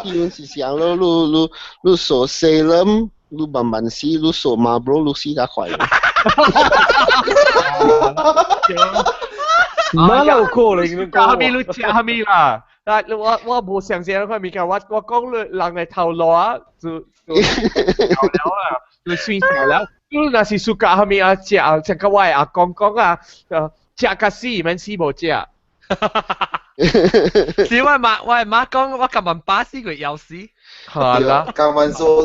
基本是想咯，你你你數 Salem，你慢慢死，你數 Marlboro，你死較快。哪有可能？食蝦米你食蝦米啦？但我我無相信嗰塊物件，我我講你人嘅頭腦啊，就就掉了啦，就算掉了。你若是暑假蝦米啊，食食個我的阿公講啊，食甲死，免死無食。是我媽，我媽講，我今晚巴死佢枵死。係啦，今晚做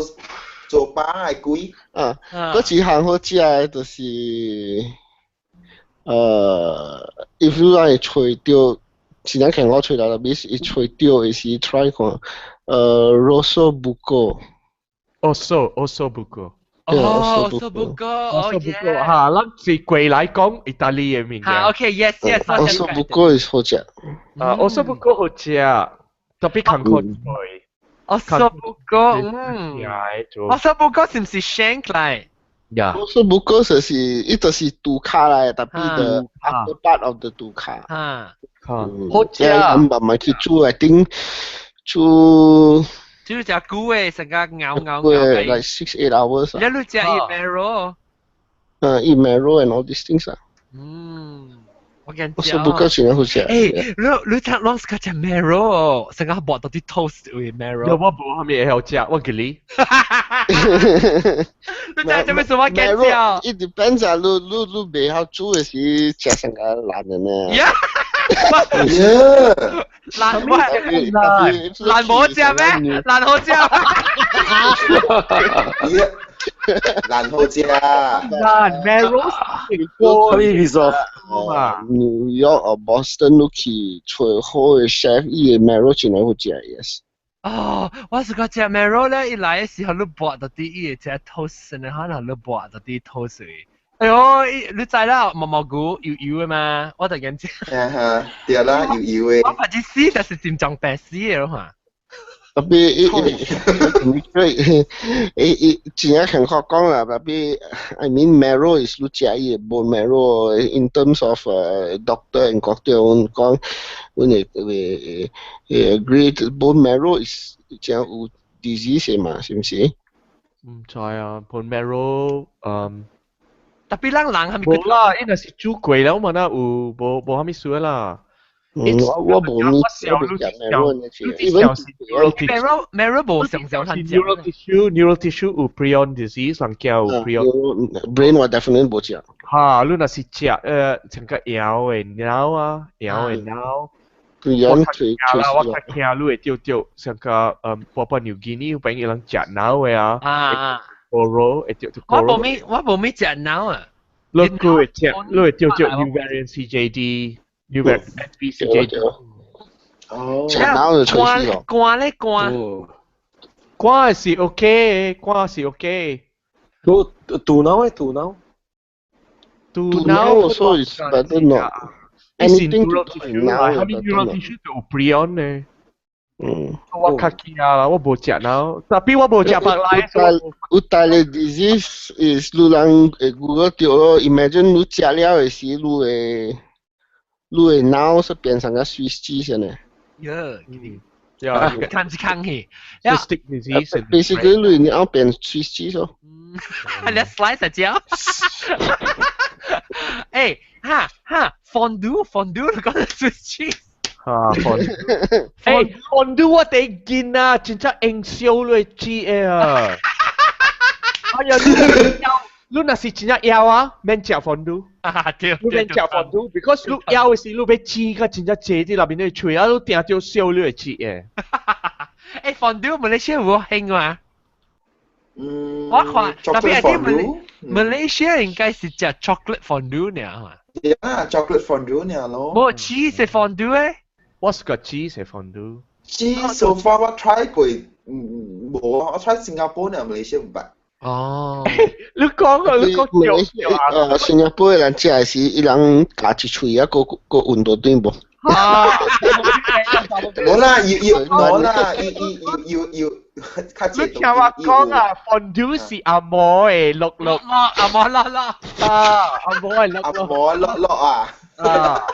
做巴係貴。啊，嗰一項好食的就是，if 你愛揣著，真正看我揣到，特別是伊揣著的時 try 看，Rosso Buco。 Osso Osso Buco。哦，Osso Buco，哦 Buco 嚇，咱是過來講意大利的物件。嚇，OK，yes yes。 Osso Buco 是好食。啊，Osso Buco 好食，特別艱苦脆。 Osso Buco，嗯。Osso Buco 是毋是 shank 來？呀。 Osso Buco 就是伊就是豬跤來，特別 the upper part of the 豬跤。嚇。好食。慢慢去煮，I think 煮。煮食久的，成個咬咬咬。 Like 6-8 hours。你你食伊 marrow？伊 marrow and all these things 啊。嗯，我驚食。Osso Buco 真好食。欸，你你食攏是較食 marrow，成個薄到啲 toast with marrow。有我無蝦米會曉食，我記你。你食做咩事我驚食？ It depends 啊，你你你袂曉煮的時，食成個爛的呢。爛喂，爛冇食咩？爛好食。爛好食。爛 marrow 什麼意思啊？New York or Boston 你去找好的 chef，伊的 marrow 真係好食，yes。哦，我是講食 marrow 咧，一來的時候你薄到啲，伊會食 toast，然後你薄到啲 toast。哎喲，你知啦，毛毛菇油油的嘛，我就驚食。啊哈，對啦，油油的。我怕只死，但是心臟病死的咯嘛。特別伊伊伊真正肯確講啦，特別 I mean marrow is 你食伊的 bone marrow in terms of doctor and 國阮講，阮會會會 agree bone marrow is 真有 disease 的嘛，是毋是？毋知啊，bone marrow，嗯。特別咱人係咪？無啦，伊若是煮過了嘛，那有無無蝦米事啦。我我無咪，我無食 marrow 呢隻，marrow marrow 無上上趁食。 Neural tissue neural tissue 有 prion disease，人叫有 prion。 Brain 我 definitely 無食。哈，你若是食像個枵的腦啊，枵的腦。 prion 吹吹啦，我較驚你會著著，像個巴布亞紐幾尼有朋友人食腦的啊。啊。 Koro 會著著。我無咪我無咪食腦啊。你會食，你會著著 new variant CJD。New variant SVCJD。哦。食腦就吹死咯。肝咧肝。肝是 OK，肝是 OK。我肚腦咧肚腦。肚腦所以 better not。 Anything to do with 腦，蝦米 neural tissue 就有 prion 呢。嗯。我較驚啦，我無食腦，特別我無食白來。有大個 disease is 你人會 Google 著咯，imagine 你食了的時，你會你的腦是變成個 Swiss cheese 呢。喲，呀，看一看去。 Cystic disease。 Basically，你腦變 Swiss cheese 咯。你 slice 一隻。欸，哈哈，fondue fondue，你講 Swiss cheese。哈，fondue。欸，fondue 我第見啊，真正用燒落煮的啊。哎呀，你若是真正枵啊，免食 fondue。啊，對。你免食 fondue，because 你枵的時，你欲煮較真正濟佇內面的喙啊，你定著燒你會煮的。欸，fondue 馬來西亞有興嗎？嗯，我看特別係啲馬來西亞應該是食 chocolate fondue 呢嘛。 Yeah, chocolate fondue 呢咯。無 cheese fondue 咧？我是個 cheese fondue。 Cheese so far 我 try 過，無啊，我 try 新加坡呢，馬來西亞毋捌。哦，你講啊，你講叫新加坡的人食的是伊人咬一喙啊，閣閣運到轉無？啊，無啦，要無啦，伊伊要要較你聽我講啊，fondue 是紅毛的落落，紅毛落落，啊，紅毛的落紅毛落落啊，啊，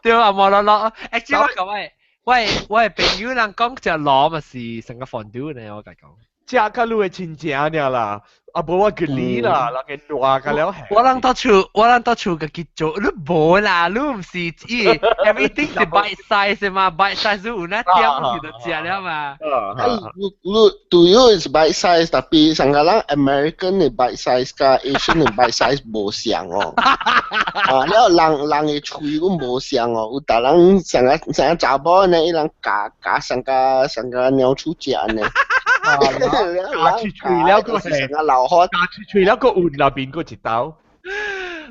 對，紅毛落落。actually 我講喂，我朋友人講食螺嘛是成個 fondue 呢，我共講。食甲你的親情爾啦，啊無我吉你啦，人個爛甲了。我人到厝家己做，你無啦，你毋是伊 everything 是 bite size 嘛，bite size 你有那點就食了嘛。你你 to you is bite size，但上個人 American 的 bite size 佮 Asian 的 bite size 無相哦。啊，了人人的喙閣無相哦，有逐人上個上個查某呢，伊人咬咬上個上個鳥鼠食呢。咬喙喙了閣係成個老火，咬喙喙了閣運那邊閣一刀。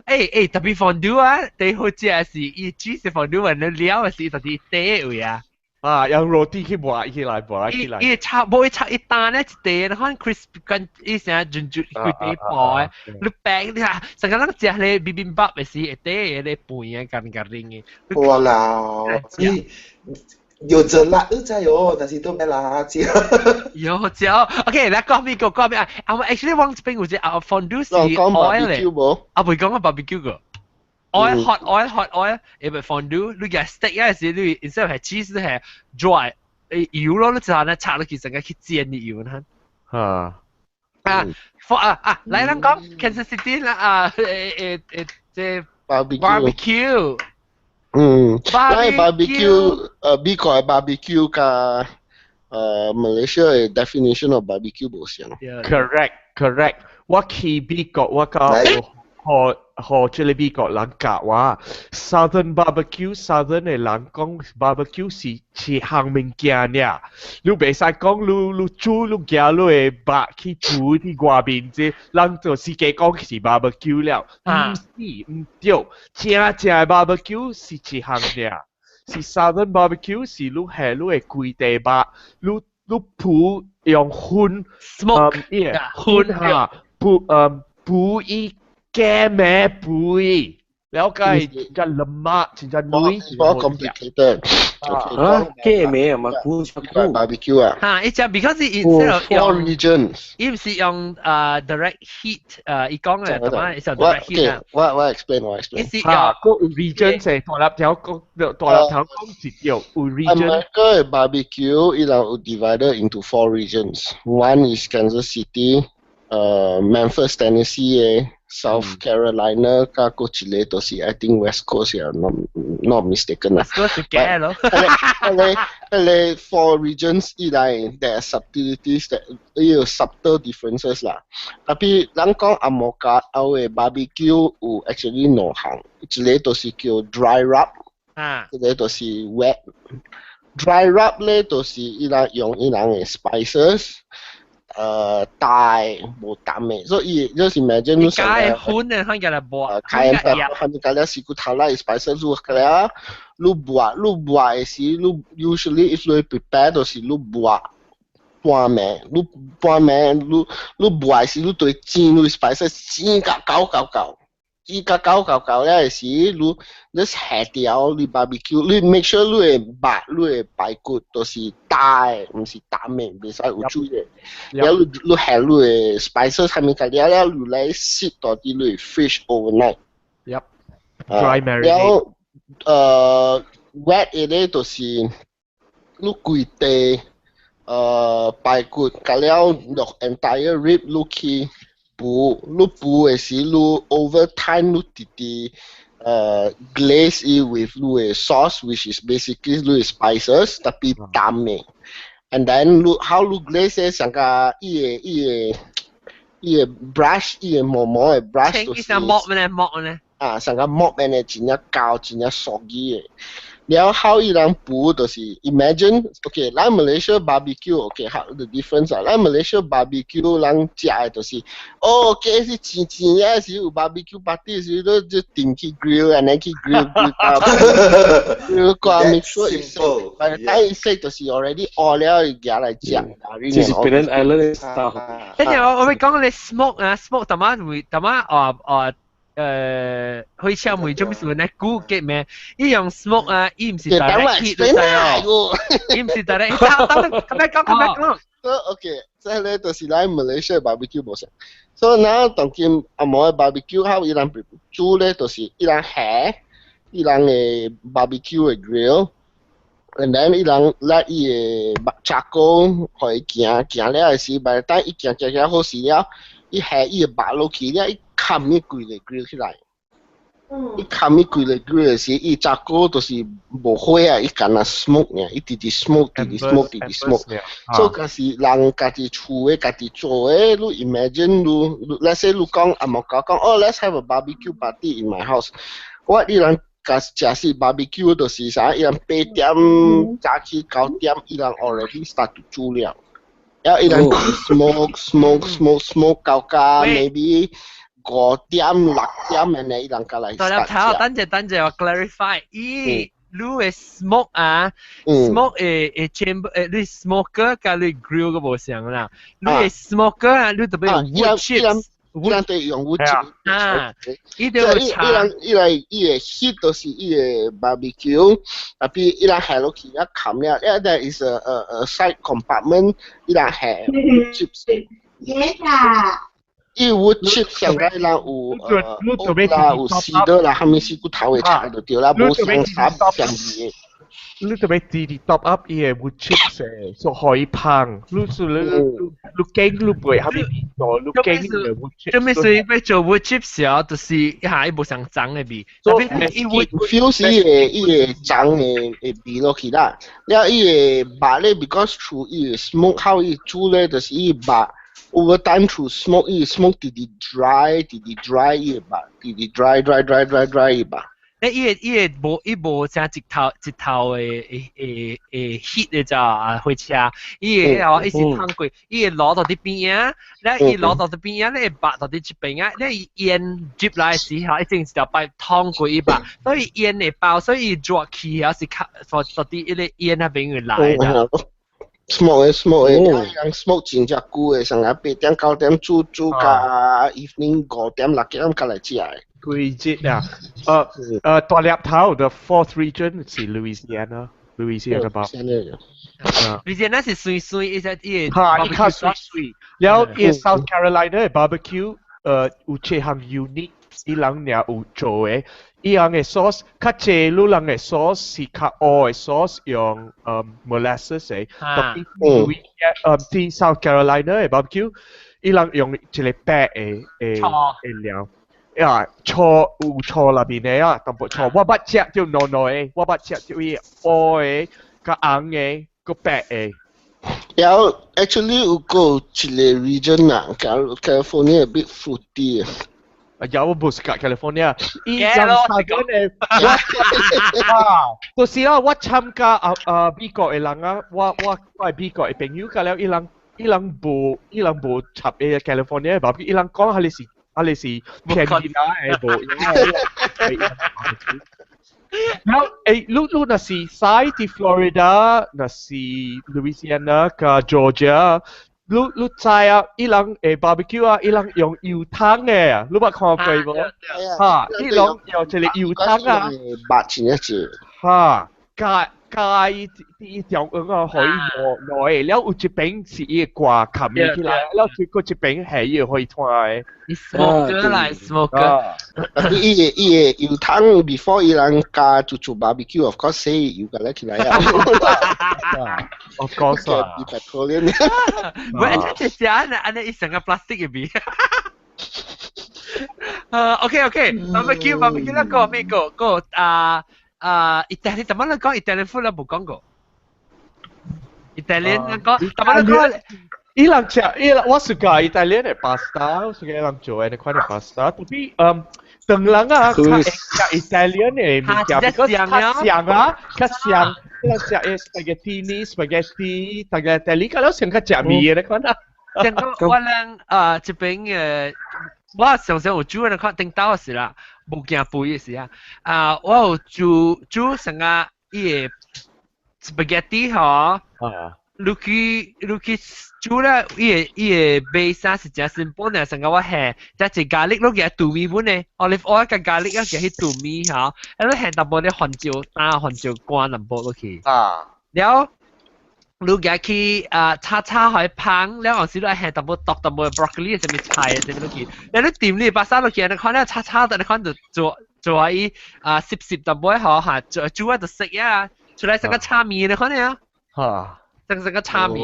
欸，特別 fondue 啊，最好食是伊 cheese fondue，你料是特別底位啊。啊，用 roti 去抹起來，抹起來。伊插無伊插一單咧一塊，你看 crisp 跟伊成順住規塊薄的，你白你看，成個人食咧 bibimbap 的時會底咧飯啊，干干零的。哇啦！有這辣，你知哦，但是都沒辣椒。有椒，OK，來講邊個講邊啊？啊，我 actually 往這邊有隻啊，fondue 是 oil 咧，啊，未講個 barbecue 個。oil hot oil hot oil，因為 fondue 你嘅 steak 嗰時你 instead 係 cheese 係 dry 油咯，你就係呢拆落去成個去煎啲油呢。啊啊，for 啊啊，來咱講 Kansas City 啦啊，誒誒誒，這 barbecue。 barbecue。嗯，咱 barbecue，美國的 barbecue 佮Malaysia 的 definition of barbecue 無相。 Correct, correct。我去美國，我到學學這個美國人教我，Southern barbecue，Southern 的人講 barbecue 是一項物件爾，你袂使講你你煮你寄你的肉去煮佇外面這，人就世界講是 barbecue 了，毋是毋對，正正的 barbecue 是一項爾，是 Southern barbecue 是你下你的規塊肉，你你鋪用薰 smoke，薰哈，鋪鋪伊。加咩背？了解真正 lemak，真正軟。 More complicated。啊，加咩啊嘛？古 barbecue 啊。嚇，伊只 because instead of four regions，伊毋是用direct heat 伊講嘅，同埋是 direct heat 啊。我 explain 我 explain。伊是用個 region 是大粒條講，大粒條講一條有 region。 America barbecue 伊人有 divided into four regions. One is Kansas City, Memphis, Tennessee 嘅。South Carolina 佮閣一個都是 I think West Coast 呀，not mistaken 啦。 West Coast 是假咯。彼個 four regions 以來，there are subtleties that 有 subtle differences 啦。tapi 咱講紅毛家的 barbecue 有 actually 兩項，一個就是叫 dry rub，一個就是 wet。dry rub 咧就是伊人用伊人的 spices。大無淡的，所以就是 imagine 你加粉的，可以來抹。加鹽，係咪加了西骨頭啦？spices 入了，你抹你抹的時，你 usually if 你 prepare 就是你抹半暝，你半暝你你抹的時，你對煎你 spices 煎甲厚厚厚，煎甲厚厚厚了的時，你你下掉你 barbecue，你 make sure 你的肉、你的排骨都是焦的，毋是澹的，袂使有水的。了你你下你的 spices 啥物甲了了，你來 sit 到佇你 fish overnight。 Yep. Dry marinate。了wet 的咧就是你規塊排骨，甲了落 entire rib 你去補，你補的時你 over time 你直直glaze it with 你的 sauce which is basically 你的 spices tapi 淡的。And then 你 how 你 glaze 咧，上個伊個伊個伊個 brush 伊個毛毛的 brush 就是像木呢木呢。啊，上個木呢，真正厚，真正 soggy 的。了後伊人補就是 imagine，OK，咱 Malaysia barbecue，OK，how the difference 啊？咱 Malaysia barbecue 人食的就是，哦，okay 是錢錢啊，是有 barbecue party 時都就定去 grill，按呢去 grill grill grill 個 make sure 伊熟，但伊熟就是 already 烏了，伊夾來食。這是 Penang Island 的 style。等陣我會講你 smoke 啊，smoke 淡仔會淡仔哦哦。火車會做咩事呢？估計咩？伊用 smoke 啊，伊毋是 direct heat 你知哦，伊毋是 direct。等等，咁樣講，咁樣講。 So OK，這咧就是來 Malaysia barbecue 無相。所以嗱，當今紅毛的 barbecue 好，伊人煮咧就是伊人下，伊人的 barbecue 的 grill。and then 伊人 let 伊的 charcoal 予伊行行了的時，by the time 伊行行行好勢了，伊下伊的肉落去了，伊冚伊規個 grill 起來。伊冚伊規個 grill 的時，伊 charcoal 就是無火啊，伊干焦 smoke 爾，伊直直 smoke，直直 smoke，直直 smoke。所以假是人家己厝的，家己做的，你 imagine 你，let's say 你講紅毛講，哦，let's have a barbecue party in my house。我伊人假食是 barbecue 就是啥，伊人8點早起9點，伊人 already start to 煮了。然後伊人 smoke smoke smoke smoke 到加 maybe 5點6點按呢，伊人才來 start 食。等陣等陣，我 clarify，伊你的 smoke 啊，smoke 的 chamber 誒，你 smoker 佮你 grill 個無相啦。你的 smoker 啊，你特別用 wood chips。伊人對用 wood chips 啊，伊就伊人伊來伊的 heat 都是伊的 barbecue，tapi 伊人下落去一冚了，一 there is a side compartment，伊人下 wood chips。伊 wood chips 上個伊人有oak 啦，有 cedar 啦，蝦米死骨頭的柴就對啦，無相差相味的。你特別直直 top up 伊個 wood chips 的，所以可以芳。你是你你你驚你袂蝦米味道，你驚伊個 wood chips。做咩事欲做 wood chips 啊？就是一下伊無相髒的味。特別伊 wood feel 是伊個髒的的味落去啦。了伊個肉咧，because through 伊個 smoke 好伊煮咧，就是伊肉 over time through smoke 伊 smoke 直直 dry 直直 dry 伊個肉，直直 dry dry dry dry dry 伊肉。誒，伊個伊個無伊無啥一頭一頭的的的的 heat 的咋啊火車，伊個哦伊是燙過，伊會爐到佇邊仔，咧伊爐到佇邊仔，咧肉到佇這邊仔，咧伊煙入來時候，一定是條擺燙過伊肉，所以煙會包，所以伊熱氣啊是較到到佇彼個煙那邊會來的。 smoke 的 smoke 的，人 smoke 真正久的，上下8點9點煮煮到 evening 5點6點才來食的。規節啊，大粒頭 the fourth region 是 Louisiana，Louisiana 吧？ Louisiana 是酸酸，伊只伊嚇，伊較媠媠。了伊 South Carolina 的 barbecue，有一項 unique，伊人爾有做的，伊人的 sauce 較濟，你人的 sauce 是較烏的 sauce，用molasses 的，特別 Louisiana，佇 South Carolina 的 barbecue，伊人用一個白的的的料。啊，醋有醋內面的啊，淡薄醋。我捌食著濃濃的，我捌食著伊烏的、較紅的、閣白的。然後 actually 有個一個 region 啊，California a bit fruity。啊，有無是 California，伊人三個的，啊，就是啦，我參加啊啊美國的人啊，我係美國的朋友，佮了伊人無插個 California 的，伊人講彼個是。啊，你是騙人啊？會無？然後誒，你若是駛佇 Florida，若是 Louisiana 佮 Georgia，你知啊？伊人會 barbecue 啊，伊人用油桶的，你捌看過無？哈，伊人用一個油桶啊，肉真正濟。哈，加加伊伊條魚啊，予伊糯糯的，了有一邊是伊會掛冚起來，了這個一邊係伊會火炭的。 smoker 來 smoker。伊個油桶 before 伊人加做做 barbecue，of course 洗油個咧起來啊。 Of course 啊。 petroleum。喂，這這按呢按呢伊成個 plastic 的味。OK OK，barbecue barbecue 那個咩個個啊？啊，意大利，怎麼你講意大利 food 啦？無講過。意大利你講，怎麼你講？伊人食，伊人我是講意大利的 pasta，我是講伊人做的那款的 pasta。特別唐人啊，較會食 Italian 的物件，because 較像啊，較像，你食 spaghetti、spaghetti、tagliatelle，較了像較食麵的款啊。像講我人啊，這邊嘅我常常有煮的看頂到時啦，無驚肥的時啊，啊，我有煮煮成個伊個 spaghetti 嗬，你去煮咧，伊個 base 是真 simple 呢，成個我下加一 garlic 落去煮麵本呢，olive oil 加 garlic 啊，加去煮麵嗬，啊你下淡薄啲番椒打番椒乾淡薄落去，了。你夾去啊炒炒開烹，了後時你下淡薄剁淡薄 broccoli 啥物菜啊，啥物落去，了你掂你巴沙落去，你看了炒炒，你看就做做伊啊濕濕淡薄嗬嚇，做煮啊就食呀，出來成個炒麵你看了，成成個炒麵。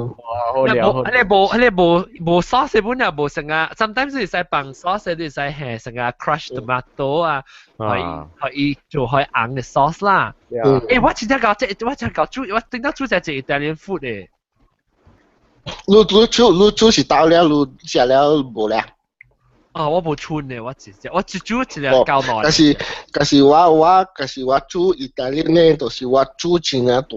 哇，好料好。彼個無彼個無無 sauce 本也無成個，sometimes 會使放 sauce，你會使下成個 crush tomato 啊，可以可以做開紅的 sauce 啦。我真正搞這，我真搞煮，我頂到煮隻隻 Italian food 的。你煮你煮是到了，你食了無咧？啊，我無春的，我只我只煮一個夠耐。但是我煮意大利呢，就是我煮真啊大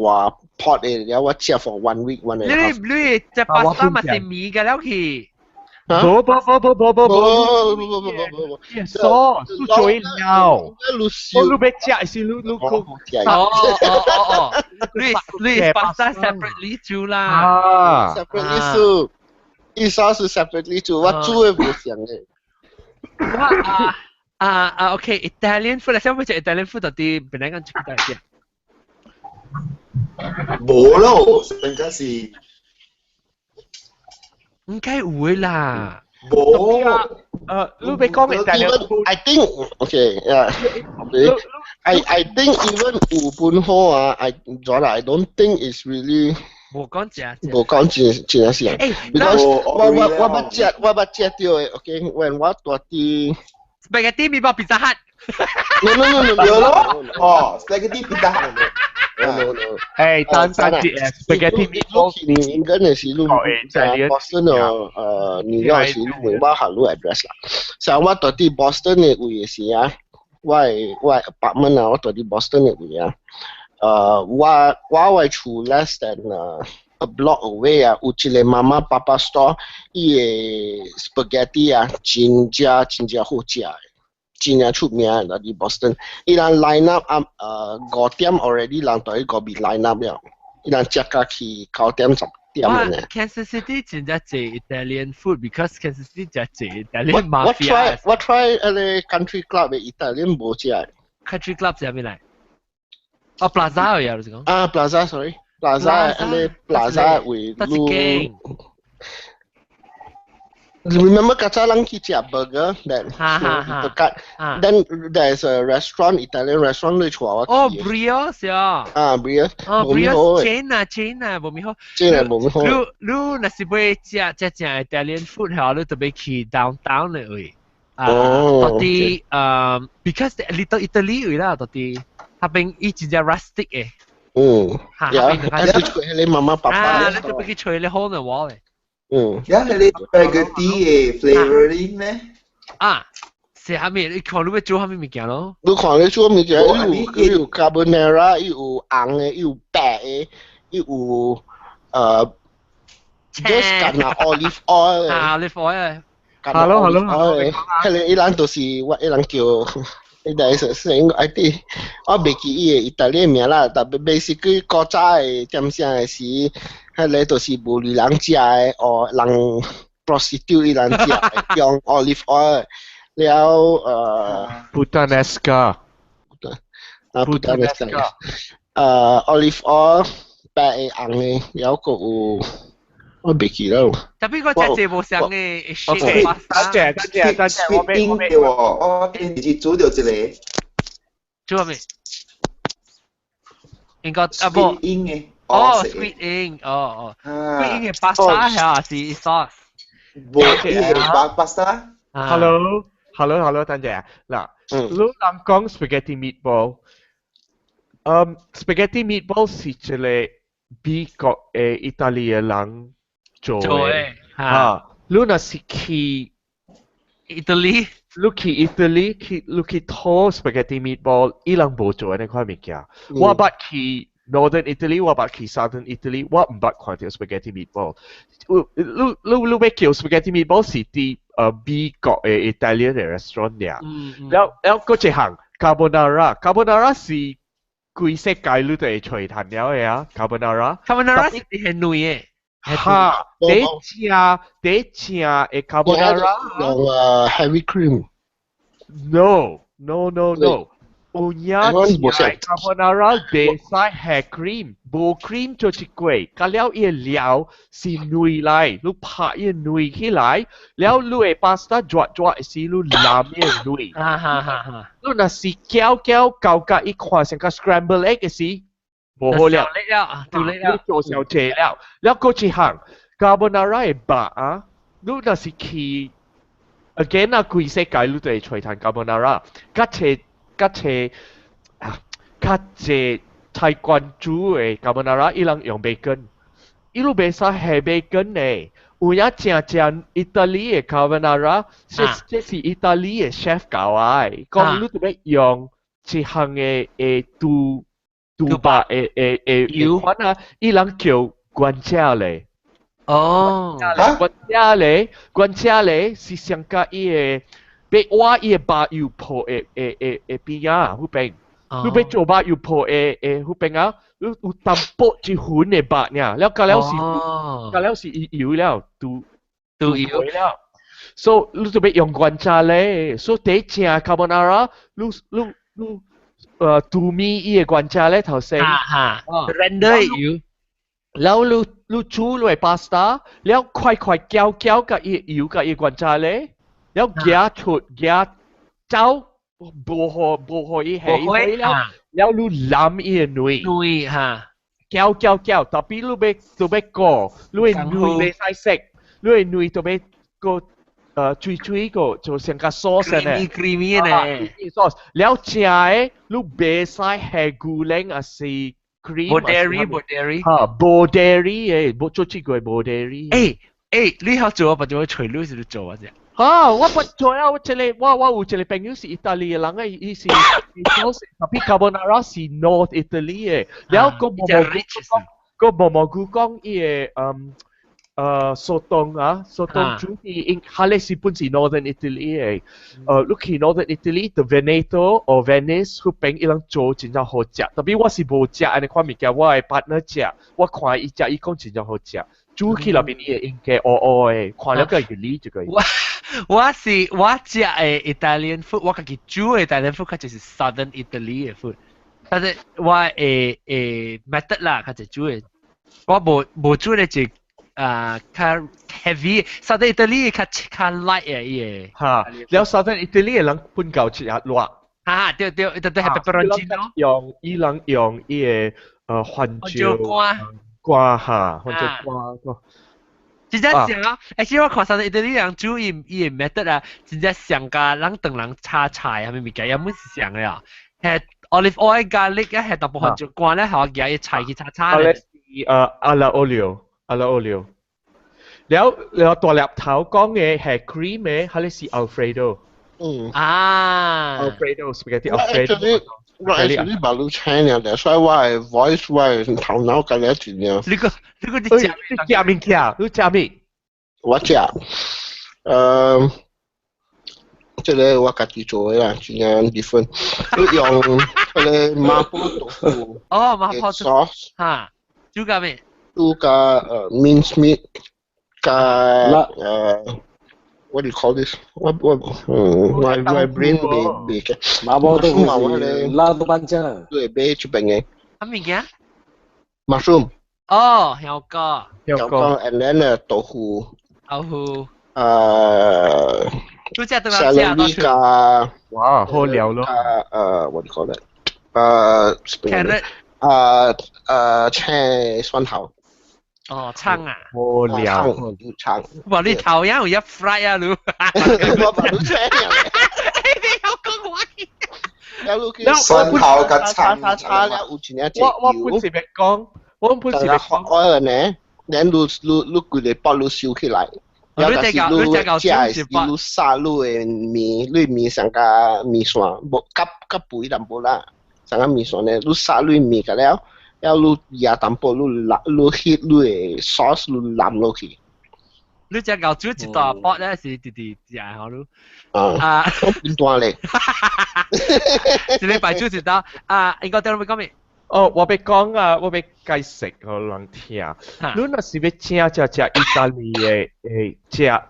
pot 的，了我食 for one week one and a half。你你隻 pasta 嘛是麵嘅了去？無無無無無無無無無無無無， sauce 你做了，我你欲食是你你哦哦哦哦，你你 pasta separately 煮啦，啊，separately 煮，伊 sauce separately 煮，我煮的無像的。我啊啊啊，OK，Italian food，想欲食 Italian food 到底本來講出大啲？無咯，應該是應該有啦。無。你欲講 Italian food。 I think okay, yeah. I think even 有本好啊，I 咗啦，I don't think it's really 無講食。無講真真是。Because 我捌食著的，OK，when 我蹛佇 spaghetti 麵包 Pizza Hut。 No no no no 有咯，哦，spaghetti Pizza Hut。 No no no。誒，單單啲 spaghetti meatball。你應該是你在 Boston 哦，紐約是你問我下你 address 啦。像我蹛佇 Boston 的位時啊，我的 apartment 啊，我蹛佇 Boston 的位啊，我的厝 less than a block away 啊，有一個 Mama Papa store，伊的 spaghetti 啊，真正真正好食的。真正出名的，佇 Boston，伊人 line up 啊，5點 already 人佇嗰邊 line up 了，伊人食到去9點10點呢。 Kansas City 真正濟 Italian food，because Kansas City 真濟 Italian 我 mafia。 我 try 彼個 country club 的 Italian 無食。 Country club 是啥物來？哦，Plaza 有就是講。啊，Plaza，sorry，Plaza 彼個 Plaza 位路。 Remember 較早咱去食 burger then dekat then there's a restaurant, Italian restaurant 你帶我去。哦，Brios 啊。啊，Brios。哦，Brios chain 啊，chain 啊，無咪好。 chain 啊，無咪好。你你若是欲食食正 Italian food 嚇，你特別去 downtown 的位。啊，到底because Little Italy 位啦，到底彼邊伊真正 rustic 的。有，啊，你揣彼 Mama Papa。啊，你特別去揣彼 hole in the wall 的。有係你 spaghetti 的 flavoring 咩？啊，是啥物？你看你欲煮啥物物件咯？你看你煮物件，伊有 carbonara，伊有紅的，伊有白的，伊有just 干那 olive oil。啊，olive oil。 Hello hello。彼個伊人就是我伊人叫，伊但是是應該 I think 我袂記伊的意大利名啦，但 basically 古早的點聲的時，彼個就是無厘人食的，哦，人 prostitute 伊人食的，用 olive oil 了Puttanesca。啊，Puttanesca，olive oil 白的紅的，了閣有我袂記了。特別我食這無相的 OK，多謝多謝多謝，我欲我欲。對喎，我電視煮著一個。煮啥物？應該啊無。 ink 的。哦，squid ink，哦哦，squid ink 的 pasta 還是 sauce？無，伊係 pasta。 Hello，hello，hello，等陣嗱，你人講 spaghetti meatball，spaghetti meatball 是一個美國的意大利的人做的，嚇，你若是去 Italy，你去 Italy 去你去討 spaghetti meatball，伊人無做呢款物件。我捌去 Northern Italy，我捌去 Southern Italy，我毋捌看著 spaghetti meatball。你你你欲叫 spaghetti meatball 是佇美國的 Italian 的 restaurant 爾。了了，閣一項 carbonara，carbonara 是規世界你都會揣趁了的啊，carbonara。 carbonara 是係軟的。哈，第正第正的 carbonara 用heavy cream。 No no no no，有影正 carbonara 袂使下 cream，無 cream 做一過，佮了伊的料是軟來，你拍伊軟起來，了你的 pasta 熱熱時，你淋伊軟。哈哈哈哈！你若是攪攪攪甲伊看成個 scramble egg 的時，無好了。了，對了，你做小濟了，了閣一項 carbonara 的肉啊，你若是去 again 啊，規世界你都會揣趁 carbonara，較濟較濟啊，較濟菜館煮的 carbonara，伊人用 bacon，伊路袂使下 bacon 呢。有影正正意大利的 carbonara，這這是意大利的 chef 教我的，講你著欲用一項的的豬豬肉的的的的款啊，伊人叫 guanciale。哦， guanciale，guanciale 是上加伊的，欲挖伊的肉油泡的的的的邊仔，彼邊，你欲做肉油泡的的彼邊啊，你有淡薄一份的肉爾，了加了是，加了是伊油了，拄拄油了。所以你就欲用 guanciale，所以第正 carbonara，你你你拄米伊的 guanciale 頭先，哈哈，render 油。了你你煮落 pasta，了快快攪攪佮伊油佮伊 guanciale，了夾出夾走，無予無予伊下了，了你淋伊的軟，軟哈，攪攪攪，tapi 你欲都欲過，你的軟袂使食，你的軟都欲個水水個就成個 sauce 呢，creamy 呢，sauce，了食的你袂使下牛奶抑是 cream，無 dairy 無 dairy，哈，無 dairy 的，無做這個無 dairy。欸欸，你曉做啊？不就揣你是做啊？這。哈，我不做啊！我這個我我有一個朋友是意大利的人，伊是 tapi carbonara 是 North Italy 的，了個毛毛個毛毛菇講伊的sotong 啊，sotong 煮啲應哈咧是本是 Northern Italy 的，你去 Northern Italy，the Veneto or Venice 彼邊伊人做真正好食，tapi 我是無食按呢款物件，我的 partner 食，我看伊食，伊講真正好食，煮起來邊伊會應該烏烏的，看了個熱呢這個。我我是我食的 Italian food，我家己煮的 Italian food 較就是 Southern Italy 的 food，但是我會會 method 啦，較濟煮的，我無無煮的就啊較 heavy，Southern Italy 較較 light 的伊個。哈，了 Southern Italy 的人本夠食辣。啊，對對，對對係 peperoncino。用伊人用伊個番椒乾乾哈，番椒乾個。真正像啊！欸，我看 Southern Italy 人煮伊伊個 method 啊，真正像佮人唐人炒菜啥物物件，也滿是像的啊。係 olive oil garlic 啊，係淡薄番椒乾咧，予夾伊菜去炒炒咧。 Alla olio，alla olio。了了大粒頭講的係 cream 的，還是 Alfredo？啊，Alfredo spaghetti Alfredo。我 actually 捌你請了，所以我的 voice 我的頭腦甲了一點。你個你個你食你食物件？你食物？我食，這個我家己做的啦，真正 different。你用彼個麻婆豆腐。哦，麻婆豆腐。哈，煮佮咩？煮佮minced meat 佮what do you call this？我我我我 brain 袂袂嘅。麻婆豆腐是辣豆瓣醬。對，買這邊的。啥物件？Mushroom。哦，香膏。香膏，and then 豆腐。豆腐。都食對 celery 加。哇，好料咯。what do you call that？carrot。青蒜頭。哦，葱啊！好料。葱。哇！你頭先有一 fry 啊，你。我把你請啊！你有講我。蒜頭佮葱。炒炒了有一領我我本是欲講，我本是欲講。 oil 呢，然後你你規個包你收起來。了但是你食的是你殺你的麵，你麵上加麵線，無較較肥淡薄啦，上加麵線咧，你殺你麵個了，了你壓淡薄，你淋你 heat 你的 sauce 你淋落去。你只牛煮一大包咧，是直直食好你。啊，我變大咧。一禮拜煮一道啊，應該點樣講咩？哦，我欲講啊，我欲解釋予人聽。你若是欲請食食意大利的誒食，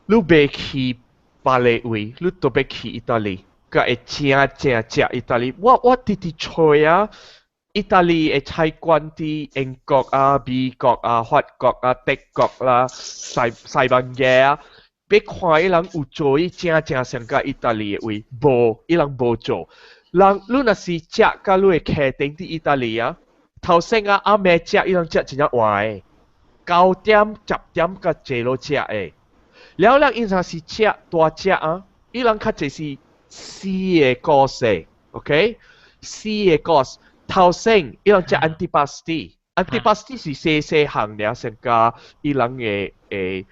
你袂去別个位，你都欲去意大利，佮會正正食意大利。我直直揣啊，意大利的菜館佇英國啊、美國啊、法國啊、德國啦、西班牙啊，欲看伊人有做伊正正上佮意大利的位，無，伊人無做。人你若是食佮你的客頂佇意大利啊，頭先啊暗暝食，伊人食真正晚的，9點10點佮坐落食的。了了，伊若是食大隻啊，伊人較濟是四個 course，OK？四個 course，頭先伊人食 antipasti，antipasti 是細細項爾，上加伊人的會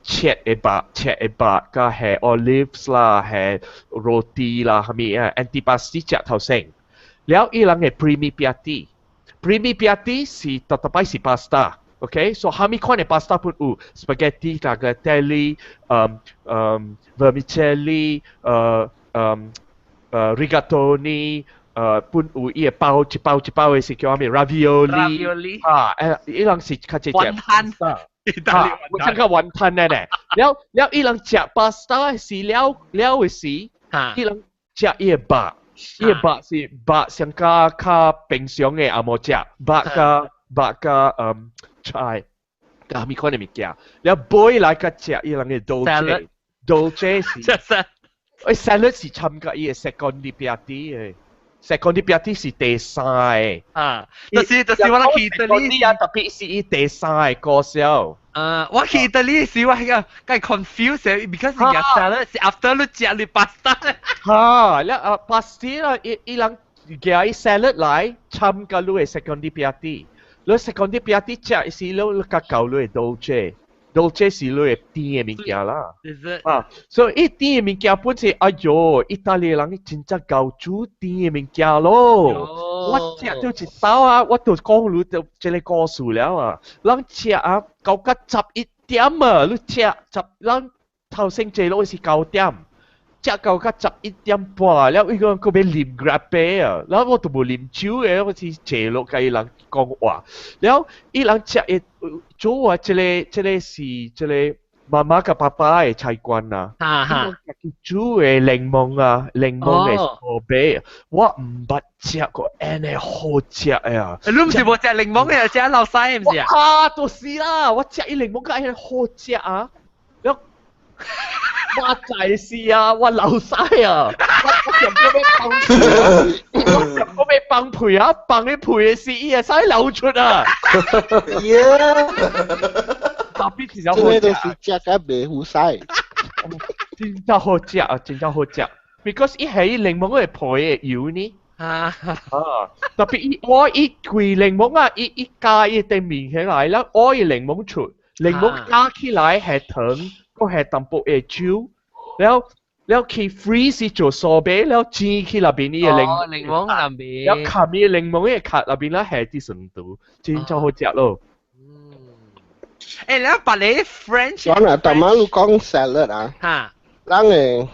切的肉，切的肉，佮係 olives 啦，係 roti 啦，啥物啊？antipasti 食頭先，了伊人的 primi piatti，primi piatti 是特特擺是 pasta。OK，所以蝦米款的 pasta 本有 spaghetti、tagliatelle、vermicelli、rigatoni、本有伊個包一包一包的是叫啥物 ravioli 啊，伊人是較濟食雲吞，意大利我聽較雲吞的呢。了了，伊人食 pasta 是了了的時，伊人食伊個肉，伊個肉是肉上較較平常的也無食，肉佮肉佮菜，佮蝦米款的物件，了尾來佮食伊人的 dolce，dolce 是，誒 salad 是參加伊個 secondi piatti 的，secondi piatti 是第三個。啊，就是我去意大利啊，特別是伊第三個高燒。啊，我去意大利時我係個梗 confused because 是 salad 是 after 你食你 pasta。哈，了啊 pasta 啦，伊伊人寄伊 salad 來參加你的 secondi piatti。你 secondi piatti 食是你你較夠你的 dolce，dolce 是你的甜的物件啦。啊，所以伊甜的物件本是，哎喲，意大利人真正夠煮甜的物件咯。我食到一道啊，我就講你就這個故事了啊。人食啊，到到11點啊，你食十，人頭先坐落是9點。食到到11點半，了伊講閣欲啉 grappa 啊，了我都無啉酒的，我是坐落共伊人講話，了伊人食的做啊，這個是這個媽媽佮爸爸的菜館啊，家己煮的檸檬啊，檸檬的酥皮，我毋捌食過按呢好食的啊！你毋是無食檸檬的，食老細毋是啊？啊，就是啦，我食伊檸檬佮按呢好食啊！了。我在是啊，我流屎啊！我想講欲放屁，我想講欲放屁啊，放咧屁的時，伊會使流出啊！特別真正好食，這個都是食甲袂好使，真正好食啊！真正好食，because 伊係伊檸檬的皮的油呢。啊啊！特別伊我伊規檸檬啊，伊伊加伊頂面起來，了我伊檸檬出，檸檬加起來係糖。閣係淡薄的酒，了了去 freeze 做酥皮，了煎去內邊伊個檸檸檬內邊，了冚伊檸檬的殼內邊了下啲酸度，真正好食咯。欸，你別個 French。講啊，大馬你講 salad 啊，咱的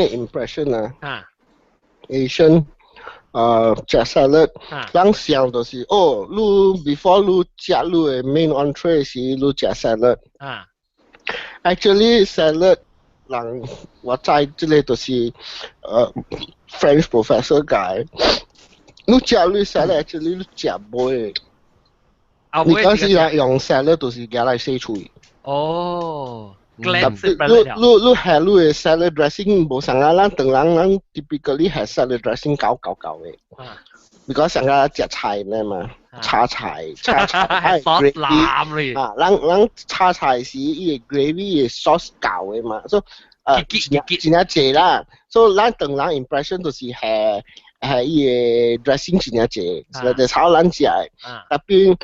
impression 啊，Asian 食 salad，咱想就是哦，你 before 你食你的 main entree 時，你食 salad。Actually salad 人我知這個就是French professor 教的，你食你 salad actually 你食尾，你講是用 salad 就是夾來洗喙。哦，你你你下你的 salad dressing 無像啊，咱唐人咱 typically 下 salad dressing 厚厚厚的。because 上個食菜呢嘛，炒菜炒菜 gravy 啊，咱咱炒菜時伊個 gravy 的 sauce 厚的嘛，所以真正濟啦，所以咱唐人 impression 就是係係伊個 dressing 真正濟，實在炒咱食的，特別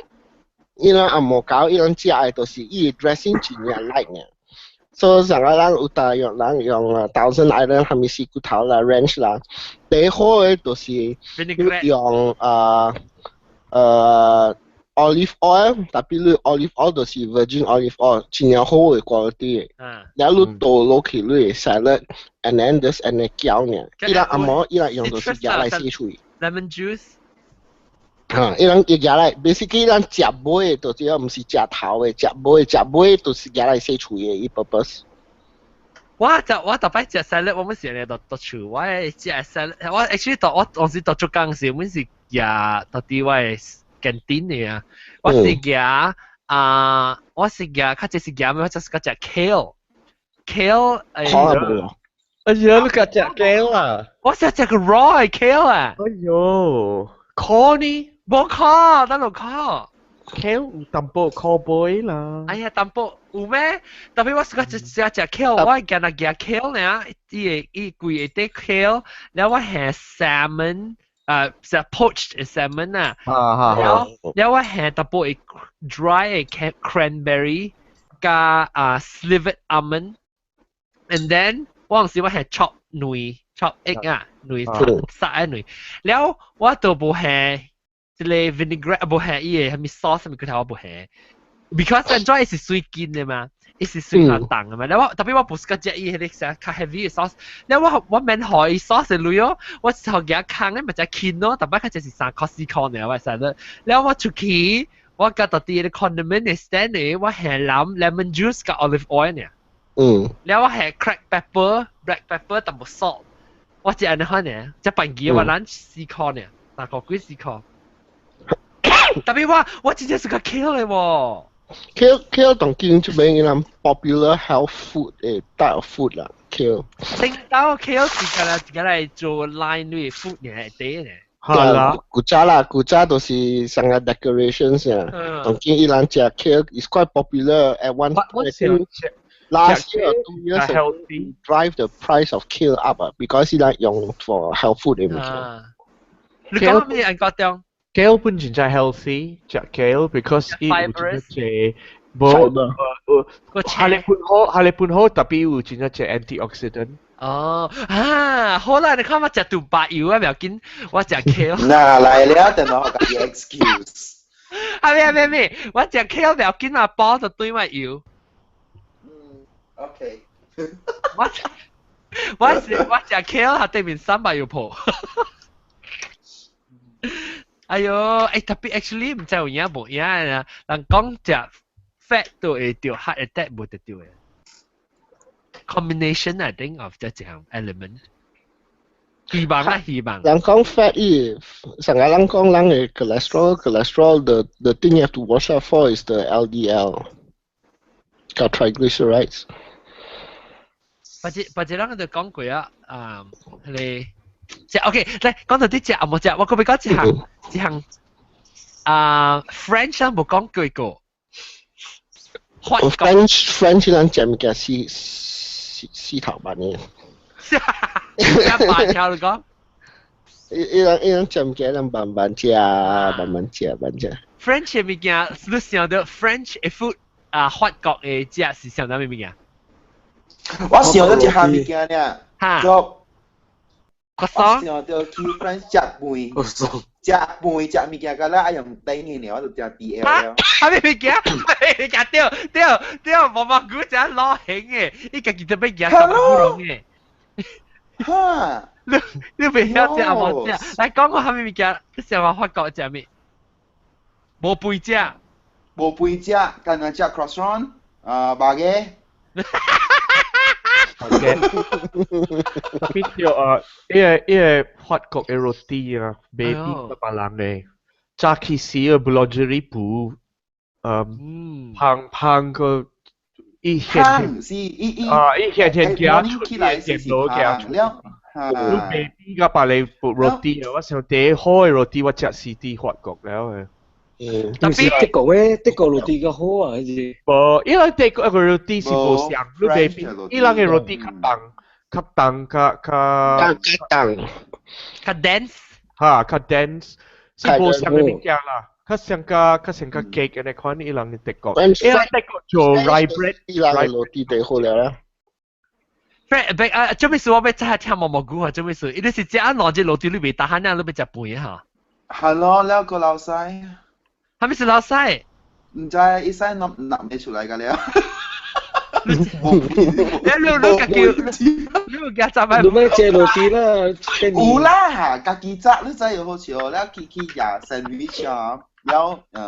伊人紅毛狗，伊人食的就是伊 dressing 真正 light 嘅。所以上個人有大約人用啊 Thousand Island 係咪是骨頭啦 ranch 啦，最好的就是用啊olive oil，tapi 你 olive oil 就是 virgin olive oil，真正好的 quality 的。然後你倒落去你的 salad，and then just 按呢攪呢。伊人紅毛伊人用就是夾來洗喙。 Lemon juice。嚇，伊人伊夾來，basically 伊人食尾的，就是毋是食頭的，食尾食尾就是夾來洗喙的，伊 purpose。我特擺食 salad，我們是咧讀讀厝，我食 salad，我 actually 讀我當時讀浙江時，阮是食到佇我的 canteen 的啊，我是食啊，我是食較濟是食咩？我就是食 kale，kale 可能無。哎呀，你食 kale 啊？我食食個 raw 的 kale 啊！哎喲，烤呢？無烤，等落烤。 kale 有淡薄烤杯啦。哎呀，淡薄有咩？特別我是個食食食 kale，我今日食 kale 呢，伊會伊規個底 kale，然後我下 salmon，食 poached salmon 啊，然後然後我下淡薄 dry 的 cranberry 加啊 slivered almond，and then 我有時我下 chop 卵 chop egg 啊，卵殺嘅卵，然後我都無下。這個 vinaigrette 無下伊個啥物 sauce 啥物佢頭我無下，because 安怎伊是水緊的嘛，伊是水較重的嘛，然後我特別我不是較食伊彼個啥較 heavy 的 sauce，然後我免予伊 sauce 的鐳哦，我就夾空的咪只輕咯，特別較只是3箍4箍爾，我使得，然後我出去，我佮到佇個 condiment 的 stand 的，我下淋 lemon juice 佮 olive oil 爾，然後我下 cracked pepper、black pepper 淡薄 salt，我只按呢款爾，只飯機我咱4箍爾，3箍幾4箍。特別我真正是個 kale 的喎。 Kale kale 當今這邊伊人 popular health food 的 type of food 啦，kale。聽到 kale 是個來個來做 line 類 food 嘅底呢。係啦，古早啦，古早都是上個 decorations 啊。當今伊人食 kale is quite popular at one time. Last year or 2 years ago, drive the price of kale up 啊，because 伊人用 for health food 的物件。你講咩人講中？ Kale 本真正 healthy，食 kale because 伊有真濟無下你本好，下你本好，特別有真正濟 antioxidant。哦啊，好啦，你看我食杜白油啊，不要緊，我食 kale。嗱來了，等我給你 excuse。啊咩咩咩，我食 kale 不要緊啊，包就對我油。嗯，OK。我食 kale 下對面300油破。哎喲，欸特別 actually 毋知有影無影啊！人講食 fat 都會著 heart attack 無得著的。Combination I think of 這一項 element。希望啊，希望。人講 fat 伊，上個人講人的 cholesterol the thing you have to watch out for is the LDL，佮 triglycerides。或者或者咱就講過啊，啊，彼個。食 OK，來講到啲食啊無食，我閣欲講一項一項啊，French 咱無講過個。 French 咱食物件四四四頭慢的。食慢條你講。伊人食物件，人慢慢食，慢慢食，慢食。 French 的物件，你想到 French 的 food 啊，法國的食是想到咩物件？我想到一項物件爾，就我想到去 France 食飯，食飯食物件，敢若愛用頂的爾，我就食 D L 了。啥物物件？物件對對對，毛毛菇食老型的，伊家己都欲食三毛菇的。哈！你袂曉食無食？來講個啥物物件？你想話法國食咩？無肥食，無肥食，干焦食 croissant，啊，baguette。特別叫啊，伊個法國的 roti 啊，賣比別人的，早起時個 boulangerie 鋪，芳芳個伊現是伊伊啊，伊現現寄出來電腦寄出，你賣比較別個 roti 啊，我想第一好的 roti 我食是佇法國了的。嗯，特別德國嘅德國 roti 較好啊，還是？無，因為德國個 roti 是無相，你袂比，伊人的 roti 較重，較重，較較較重，較 dense，哈，較 dense，是無相的物件啦，較像較像較 cake 嘅款，伊人德國，伊人德國做 rye bread，伊人嘅 roti 最好了啦。 Fred，別啊，做咩事我欲真係聽毛毛菇啊？做咩事？伊你是食按兩隻 roti 你袂 tahan 啊？你欲食飯哈？係咯，了個老細。係咪是老細？毋知，伊使諗諗未出來個了。你你家己，你家怎你欲食 roti 啦？有啦，家己炸，你知有好笑，了去去食 sandwich 啊，了食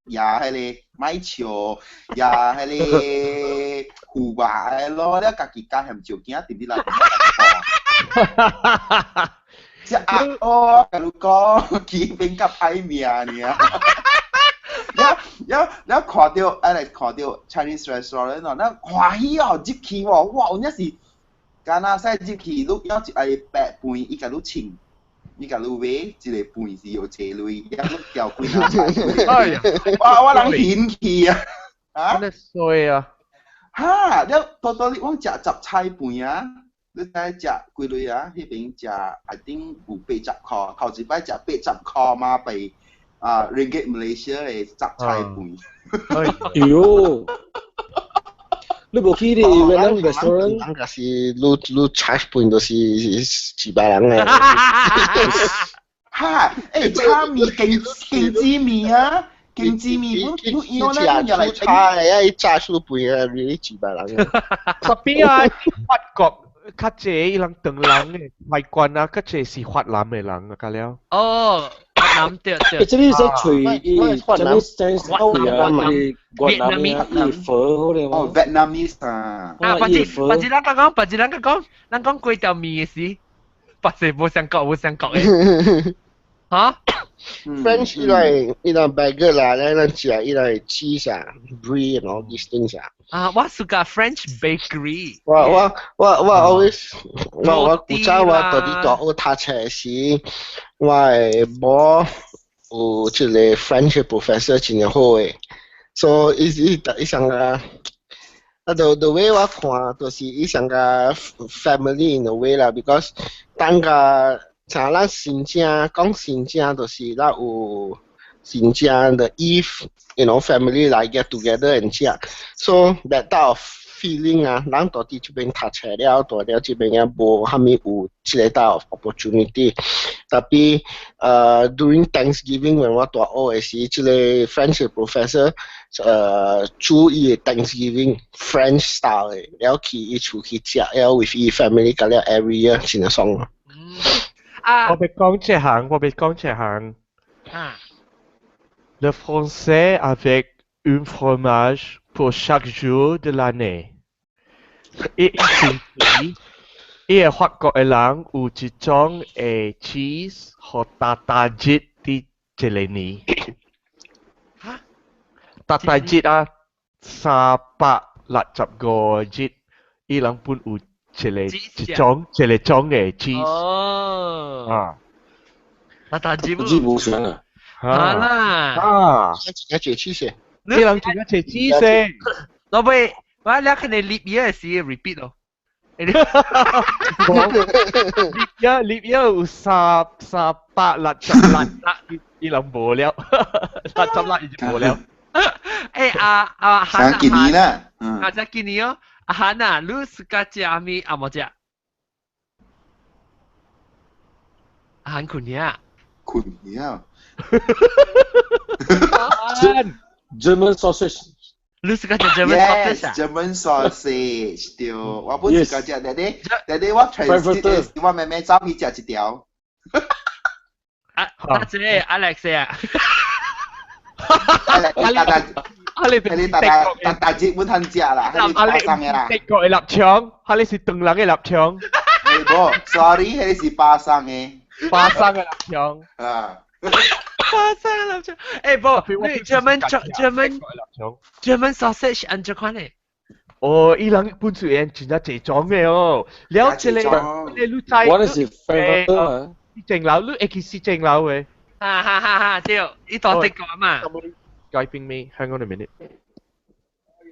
彼个麥笑，食彼个腐肉的咯，了家己加鹹椒羹佇你內面。食啊哦，共你講，起變較歹命爾。了了了，看著，愛來看著 Chinese restaurant 哦，咱歡喜哦，入去哦，哇，有影是，敢若使入去，你要一愛白飯，伊共你稱，伊共你買一个飯是有濟鐳，了你調幾若菜。哎呀，哇，我人興去啊！啊，真衰啊！哈，了多多你講食雜菜飯啊，你知食幾鐳啊？彼邊食，I think 有80箍，頭一擺食80箍嘛，被啊，Ringgit Malaysia 的雜菜飯。哎喲，你無去啲越南 restaurant？人就是你 charge 飯就是幾百人嘅。哈，欸，炒麵勁勁子麵啊，勁子麵，你用咧入嚟炒嘅，一炸出飯啊，你幾百人。 Tapi 啊，法國較濟伊人唐人的外觀啊，較濟是越南的人啊，甲了。哦。南對對。這裡是隨伊，這裡是越南啊，越南啊，伊粉好咧。哦，Vietnamese 啊。啊，別只別只，咱講，別只咱講，咱講粿條麵的時，別是無相國無相國的。嚇？French 伊來伊來 baguette 啦，咱咱食伊來 cheese 啊，brie and all these things 啊。啊，我喜歡 French bakery。我 always 我古早我佇咧大學讀冊時，我的某有一個 French professor 真正好的，所以伊伊伊上個啊，the way 我看就是伊上個 family in a way 啦，because 當個像咱新正講新正，就是咱有新正的 Eve，family 來 get together and 食，so that type of feeling 啊，咱佇這邊讀冊了，大了這邊也無蝦米有這個 type of opportunity。Tapi during Thanksgiving when 我大學的時，這個 French professor 煮伊的 Thanksgiving French style 的，了去伊厝去食，了 with 伊 family 甲了 every year 真正爽。啊！我欲講這項，我欲講這項。啊。 Le français avec un fromage pour chaque jour de l'année。伊星期，伊個法國的人有一種的 cheese 予塔塔節佇一個年。哈？塔塔節啊，365日，伊人本有一個一種一個種的 cheese。哦。啊。塔塔節節無想啊。啊啦。啊。一個 cheese。伊人一個 cheese。老尾，我了肯定 leap year 時 repeat 咯。 Leap year 有366，伊人無了，六十六伊就無了。欸啊啊，想今年啦，啊，才今年哦，阿漢啊，你 suka 食啥物紅毛食？阿漢睏去啊？睏去啊！ German sausage。你 suka 食 German sausage 啊？German sausage 對，我本 suka 食，但係但係我 transit 的時，我妹妹走去食一條。啊，阿姐 Alex 啊。阿啊你你大大大大節本通食啦，彼個巴生的啦。德國的臘腸，彼個是唐人的臘腸。無，sorry，彼個是巴生的。巴生的臘腸。啊。巴生的臘腸，欸無，你 German sausage 按怎款的？哦，伊人本厝人真正濟種的哦，了這個，這個你知？我那是 Frankfurter 嘛。正樓，你會去試正樓的。哈哈哈哈，對，伊佇德國嘛。 Skyping me, hang on a minute。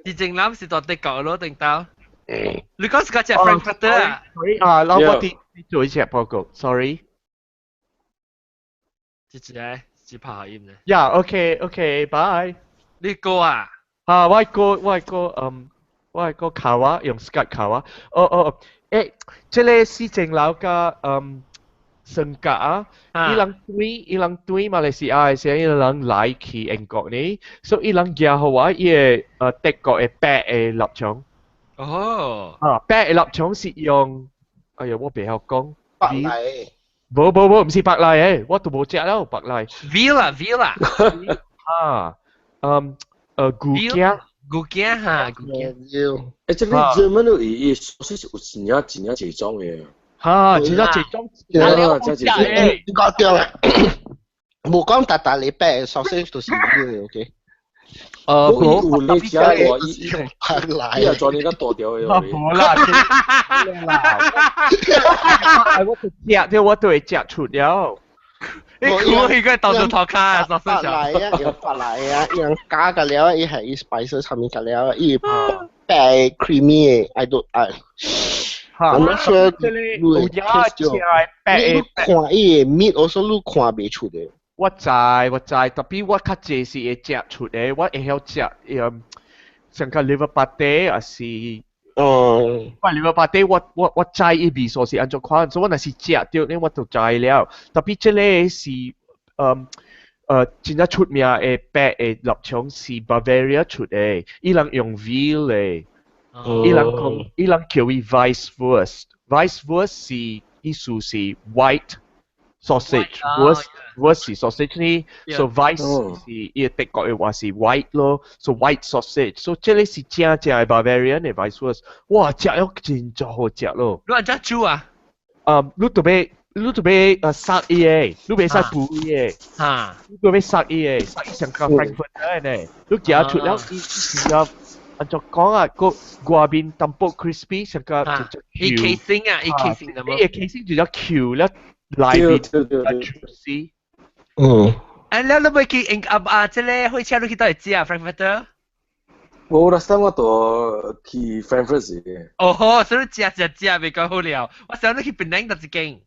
是正樓是佇德國咯，定到？你講是個隻 Frankfurter 啊？啊，老我佇做一隻報告，sorry。一隻。是拍音咧。 Yeah，OK，OK，bye。你過啊？啊，我個卡我用 Skype 卡我。哦哦，欸，這个四正樓佮性格啊，伊人對馬來西亞的時，伊人來去英國呢，所以伊人寄予我伊个德國的白的臘腸。啊，白的臘腸是用，哎呀，我袂曉講。白嚟。無無無，毋是白來的，我都無食了白來。 Veal 啊，veal 啊。啊，牛頸。牛頸哈，牛頸。欸，這个 German 有伊所以是有真正真正濟種的。哈，真正濟種。啊，真濟種。你講對啦，無講逐逐禮拜 sausage 都是 veal 的，OK？無有你食我伊用白來。伊也專門較大條的。啊，無啦，啦。我都食，對，我都會食出了。你估佢個當做頭卡啊，白來啊，用白來啊，用加個料，伊係伊 spices 上面個料，伊白 creamy 的，I don't I。I'm not sure 你會 taste 到。你看伊的 meat also 你看袂出的。我知我知，tapi 我較濟是會食出的，我會曉食，像個 liver pate 還是，我 liver pate 我知伊味素是按怎款，所以我若是食著呢，我就知了。tapi 這个是，真正出名的白的臘腸是 Bavaria 出的，伊人用 veal 的，伊人講，伊人叫伊 Weisswurst，Weisswurst 是意思是 white sausage，Wurst Wurst 是 sausage 呢，so Weiss 是伊德國的話是 white 咯，so white sausage，so 這个是正正的 Bavarian 的 Weisswurst，哇，食了真正好食咯。你按怎煮啊？你著欲殺伊的，你袂使煮伊的，你著欲殺伊的，殺伊像個 Frankfurter 呢，你夾出了伊是要按怎講啊？個外面淡薄 crispy，像個就就伊 casing 啊，伊 casing 的伊個 casing 就叫 Q 了，內面較 juicy。欸，你欲去英啊啊！這个火車你去佗位食啊，Frankfurter？無 last time 我到去 Frankfurt 時。哦，所以食食食袂夠好了。我想你去檳城佗一間。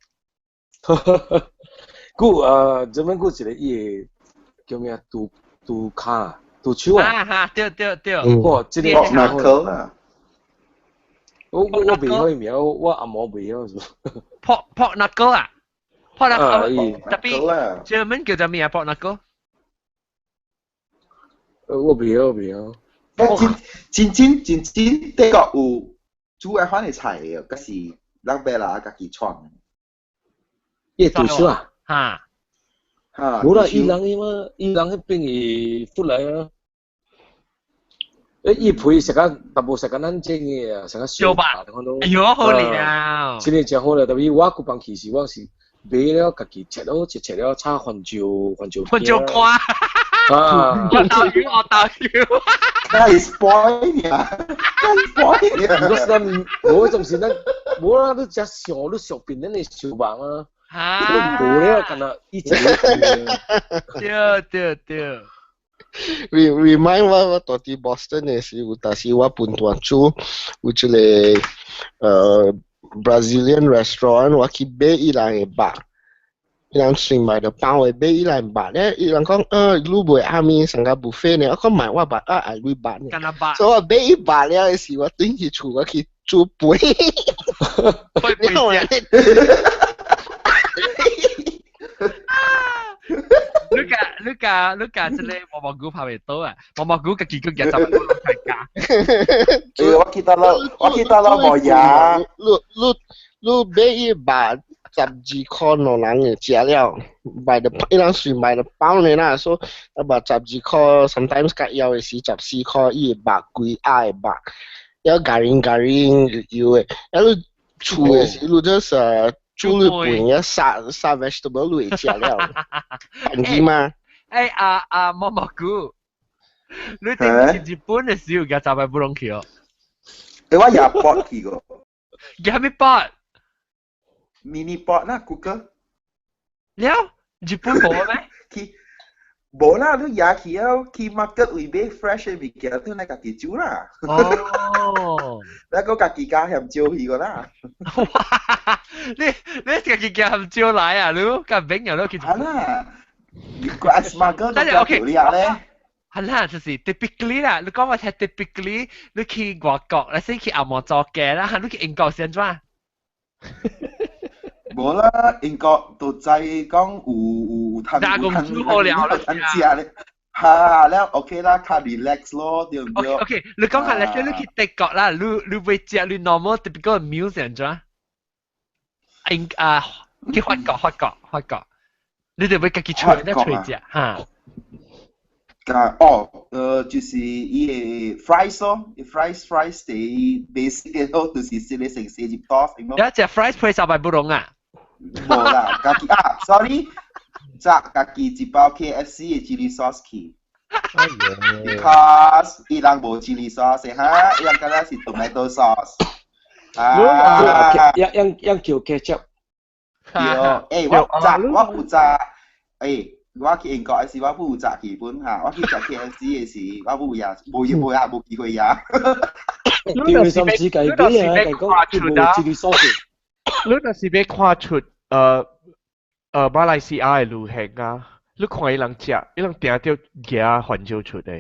故啊，這邊故一个伊个叫咩啊？豬豬跤、豬手啊！啊哈，對對對。哇，這个真好啊！我袂曉伊名，我阿毛袂曉是。 Pork knuckle 啊？Pork knuckle，tapi German 叫做咩啊？Pork knuckle？我袂曉，袂曉。真真真真德國有煮愛款的菜的，閣是人白人家己創的。伊豬手啊？哈。哈。無啦，伊人伊嘛，伊人彼邊伊出來啊。欸，伊皮食較淡薄食較咱整的啊，食較燒吧？哎喲，好了。真的誠好了，tapi 我舊放去時，我是買了家己切了，切切了炒番椒，番椒。番椒乾。啊！我豆油，我豆油。那是 spoil 呀，那是 spoil 呀。我是咱，無種是咱，無啦，你食上，你上邊咱的燒肉啊。啊！無了，干焦一一對對對。 Remind 我我蹛佇 Boston 的時，有當時我分大煮有一个Brazilian restaurant，我去買伊人的肉，伊人算賣就包的買伊人肉咧，伊人講，你袂暗暝上個 buffet 呢，我講買我肉啊愛你肉呢，所以我買伊肉了的時，我轉去厝我去煮飯，你看我你共你共你共這个毛毛菇拍袂到啊！毛毛菇家己閣舉十個來加。我記得啦，我記得啦，無牙。你買伊肉12箍兩人的食了，賣的伊人算賣的包呢啦，所以啊肉12箍，sometimes 較枵的時14箍，伊的肉規鴨的肉，要ガリガリ油的，啊你厝的時你就是煮你飯啊，殺殺 vegetable 你會食了，便宜嗎？欸啊啊毛毛菇，你頂去日本的時候，舉十擺不攏去哦？欸，我也pot 去過。舉啥物 pot？ Mini pot 啦，cooker。了，日本無咩？去，無啦，你也去啊，去 market 位買 fresh 的物件，你來家己煮啦。哦。你閣家己加鹹椒去個啦。哇！你家己加鹹椒來啊？你甲免啊？你去。啊啦。個 smuggle 都叫條理咧。係啦，就是 typically 啦，你講話係 typically，你去外國，你先去紅毛做嘅啦，你去英國先怎？無啦，英國都知講有有通有通有通食咧，哈了 OK 啦，較 relax 咯，對唔對？OK，你講下，你去德國啦，你會食你 normal typical meal 先怎？英啊，去法國，法國，法國，你就會家己揣咧揣食哈？哦，就是伊個 fries 咯，fries 第 basic 嘅咯，就是食咧成四入多成咯。有一隻 fries 配三百不攏啊？無啦，家己啊，sorry，炸家己一包 KFC 嘅 chili sauce 去。Because 伊人無 chili sauce 哈，伊人敢若是 tomato sauce。啊，樣樣樣叫 ketchup。對，欸，我炸，我有炸，欸。我去英國的時，我不有食基本哈，我去食 KFC 的時，我不有食，無無也無機會食。你若是欲，你若是欲看出啊，你若是欲看出馬來西亞的旅行啊，你看伊人食，伊人定著夾番椒出的。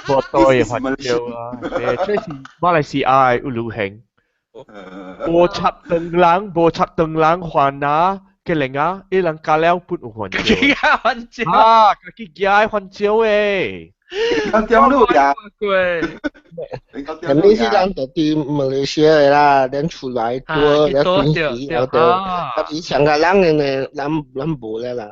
無多的番椒啊，這是馬來西亞的旅行。無插長人，無插長人，番啊！嘅零啊，伊人加了半有番椒。加番椒啊，家己夾番椒誒。講點路呀？係咪是咱到佇馬來西亞啦？咱出來多，咱平時然後就，特別像個人的呢，咱無了啦。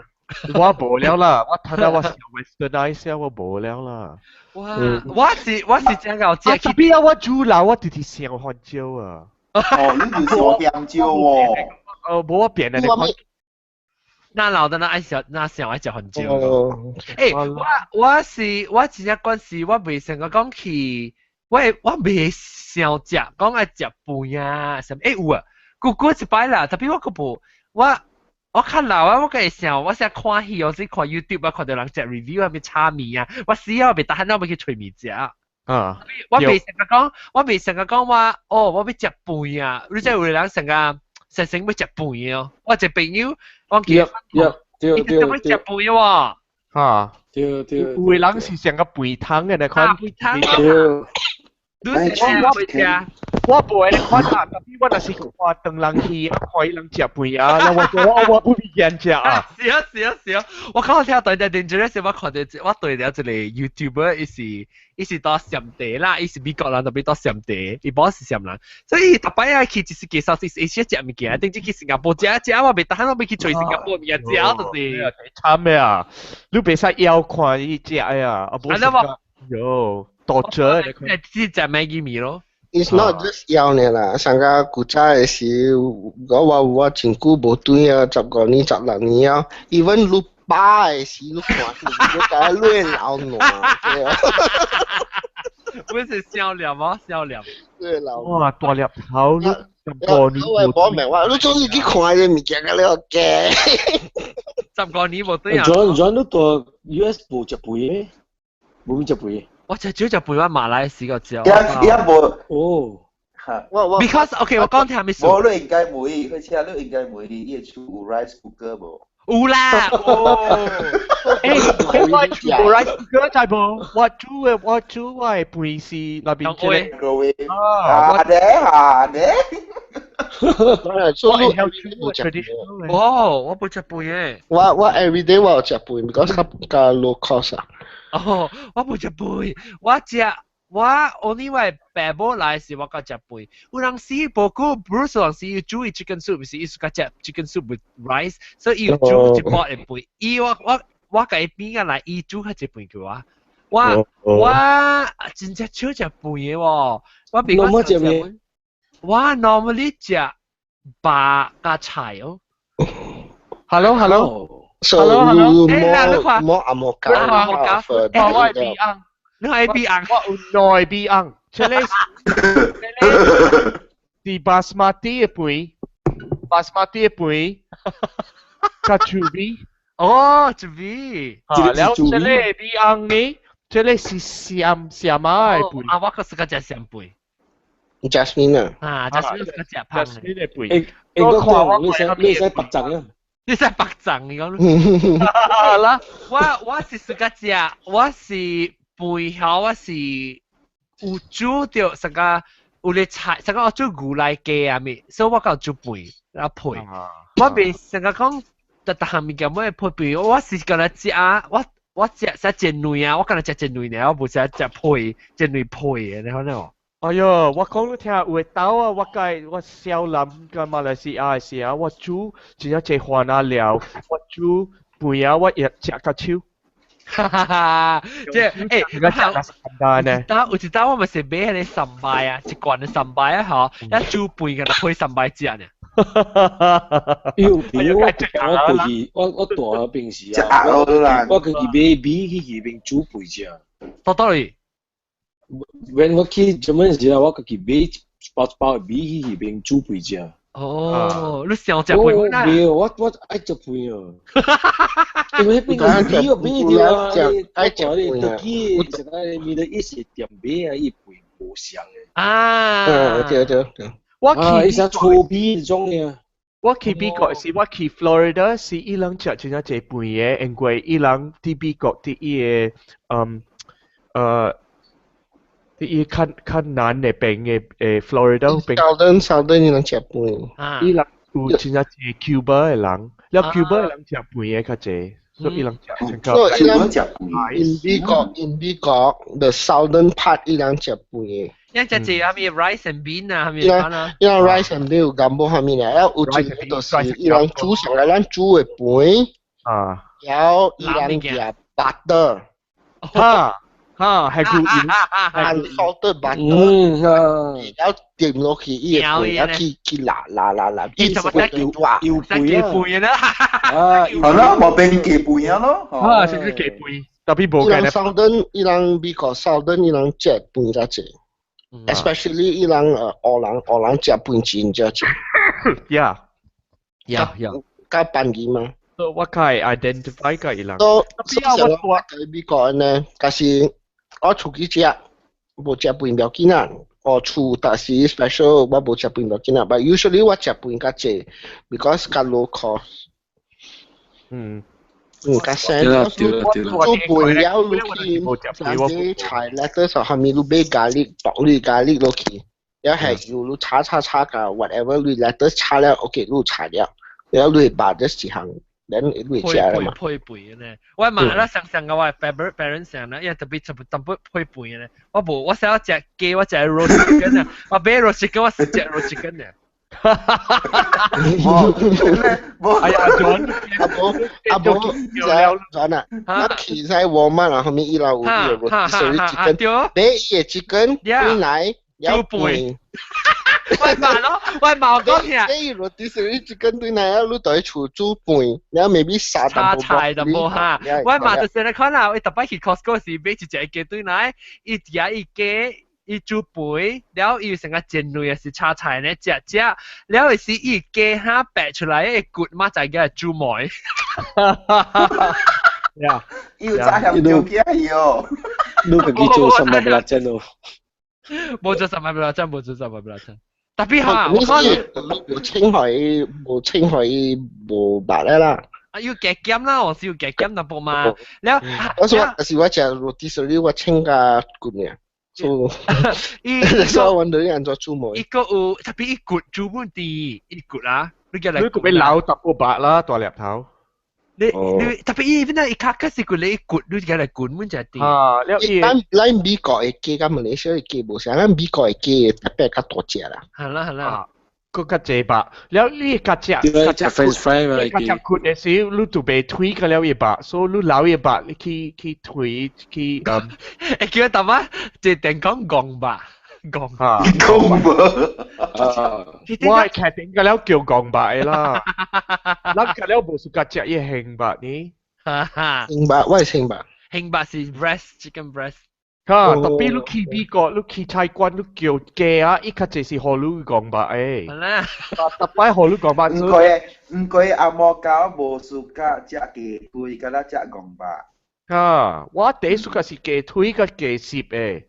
我無了啦，我睇到我想 westernize 我無了啦。哇！我是真夠食。特別啊，我煮老我直直想番椒啊。哦，你就是想鹹椒喎。無我變的，你看。那老的那愛食，那想愛食番椒。欸，我真正嗰時我袂想講去，我袂想食，講愛食飯啊，啥物？欸有啊，久久一擺啦，特別我閣無，我較老啊，我閣會想，我成看戲，我是看 YouTube 啊，看到人食 review 啊，咩炒麵啊，我死啊，袂得閒，我欲去揣物食。啊！我袂成日講話，哦，我欲食飯啊！你知有個人成個成成欲食飯哦。我一個朋友，我記得，伊就欲食飯喎。啊！對對，有個人是成個肥湯的那款。啊，肥湯。你是會食？我無會看啊，特別我若是看長人戲，看伊人食飯啊，然後我不必見食啊。是啊是啊是啊！我剛剛聽到對對對，我看到我對了一個 YouTuber，伊是到暹地啦，伊是美國人，特別到暹地，伊無是暹人，所以逐擺啊去就是介紹是伊先食物件，頂次去新加坡食食，我袂得閒，我欲去揣新加坡物件食，就是慘的啊！你袂使枵看伊食啊，啊無是喲，多折。你食 Maggi 麵咯。 It's not just 枵呢啦，上個古早的時，我真久無轉啊，15年、16年啊，even 你飽的時，你看你感覺你會流汗，對啊。不是笑臉嗎？笑臉。對流。哇！大粒頭，你15年我無明我，你總是去看這物件個了驚。15年無對啊。轉你到 US 無食肥的，無食肥。我食少食肥我馬來西亞食。也也無。哦。我 Because OK，我講聽咩事？無你應該會，而且你應該會，伊會厝有 rice cooker 無？有啦。哦。欸，我煮 rice cooker 知無？我煮的飯是內邊這個。啊咧啊咧。所以我食哦，我不食飯嘅。我 everyday 我有食飯，because 較較 low cost 啊。哦，我不食飯，我食我 only 我爸母來時我較食飯。有人時無久，Bruce 有時伊煮伊 chicken soup，是伊較食 chicken soup with rice，所以伊有煮一煲的飯。伊我共伊邊仔來，伊煮較濟飯給我。我真正少食飯的喎，我比較少食飯。我 normally 食肉加菜哦。 Hello，hello。 So Hello，hello。你摸紅毛膠，紅毛膠，我係 B 紅，你係 B 紅，我有兩米紅，這個是 basmati 的飯，basmati 的飯，佮薯米。哦，薯米。啊，了這個米紅呢，這個是鹹鹹仔的飯。啊，我閣是較食鹹飯。 Jasmine 啊。啊，Jasmine 是較食香。 Jasmine 的飯。欸，我看我你使白鬢啊。你使白撞你講。啦，我是自家食，我是飯後我是有煮著啥個有咧菜，啥個我煮牛奶雞啊物，所以我夠煮飯然後配。我袂成個講逐逐項物件要配飯，我是干焦食啊，我食食煎卵啊，我干焦食煎卵爾，我無食食配煎卵配的，你可能。哎喲，我講你聽，有的兜啊，我計我少林甲馬來西亞的時啊，我煮真正濟番仔料，我煮飯啊，我會食甲手。哈哈哈！即係而家食較簡單呢。但有一當我咪是買彼個 sambal 啊，一罐的 sambal 啊，嗬，一煮飯敢若配 sambal 食呢。因為我過去我大平時啊，我家己買米去那邊煮飯食。到倒位？ When 我去做咩時啊，我家己買一包一包的米去那邊煮飯食。哦，你想食飯啊？沒有，我愛食飯啊。因為彼邊米我買著啊，我大咧倒去食個米的一是店買啊，伊飯無相的。啊，對對對。我去伊是粗米種的。我去美國時，我去 Florida 時，伊人食真正濟飯的，因為伊人佇美國佇伊个佇伊較較南的邊的Florida 邊。 Southern 伊人食飯。伊人有真正濟 Cuba 的人，了 Cuba 的人食飯的較濟，所以伊人食。所以伊人 in 美國 the southern part 伊人食飯的。一隻字係咪 rice and bean 啊？係咪啊？伊人 rice and bean 有 gumbo 下面啊，有一個就是伊人煮上來咱煮的飯，啊，然後伊人夾 butter，哈哈係牛油，unsalted butter，然後點落去伊個飯，然後去辣辣辣辣，伊什麼油油油飯啦？啊，係咯，無變雞飯咯，啊，是是雞飯，特別無伊人 southern，伊人美國 southern 伊人食飯較濟。especially 伊人黑人黑人食飯真正濟。 Yeah. 較便宜嘛。 So 我可以 identify 個伊人。都，所以我佇美國呢，假是我出去食，無食飯不要緊啊。我厝但是 special 我無食飯不要緊啊。But usually 我食飯較濟，because 較 low cost。嗯，較省。做飯了落去，啲菜 lettuce 下面你買 garlic，薄你 garlic 落去，一係油你炒炒炒個 whatever 你 lettuce 炒了，OK 你炒了，然後你把這一項，然後你食了嘛。配飯呢？我嘛啦上上個我 parents 上啦，因為特別特別特別配飯呢。我無，我想要食雞，我食 roast chicken 啊，我買 roast chicken，我是食 roast chicken 呢。冇，哎呀，John，阿伯阿伯，John 啊，我去在 Walmart 啊，後面一樓有個 rotisserie chicken，買伊個 chicken 回來要飯。我嘛咯，我嘛我講聽。買 rotisserie chicken 對來啊，你對厝煮飯，然後 maybe 沙炒菜就無哈。我嘛就是你看啦，我特別去 Costco 時買一隻雞對來，伊食伊雞。伊煮飯，了伊成個煎類也是炒菜呢，食食，了是伊雞蝦白出來的骨嘛，就叫煮糜。呀，要炸香蕉雞喲。你自己做 sambal belacan 咯？無做 sambal belacan，無做 sambal belacan。Tapi 哈，我看無清海，無清海，無白啦。啊，要加減啦，我是要加減淡薄嘛。了，我說，是我食 rotisserie 我清甲骨爾。所以，所以我揾到人做煮糜。一個有特別一骨煮本地，一骨啊，你叫嚟。你個俾老淡薄白啦，大粒頭。你你特別伊邊啊，伊卡卡是骨你一骨，你叫嚟滾本就係。啊，了伊。咱咱美國的雞佮馬來西亞的雞無相，咱美國的雞特別較大隻啦。係啦係啦。個較濟吧，了你較食較食 French fry 嘛？較食骨的時，你就袂推個了一百，所以你留一百，你去去推去嗯。會叫大媽一定講戇吧，戇啊，戇吧。我係確定個了叫戇吧的啦，咱個了無是較食伊興吧呢？興吧，我係興吧。興吧是 breast chicken breast。哈，特別你去美國，你去菜館，你叫雞啊，伊較濟是予你戇肉的。係啦，特擺予你戇肉。毋過毋過阿摩狗無 suka 食雞腿，敢若食戇肉。哈，我第一 suka 是雞腿佮雞翅的。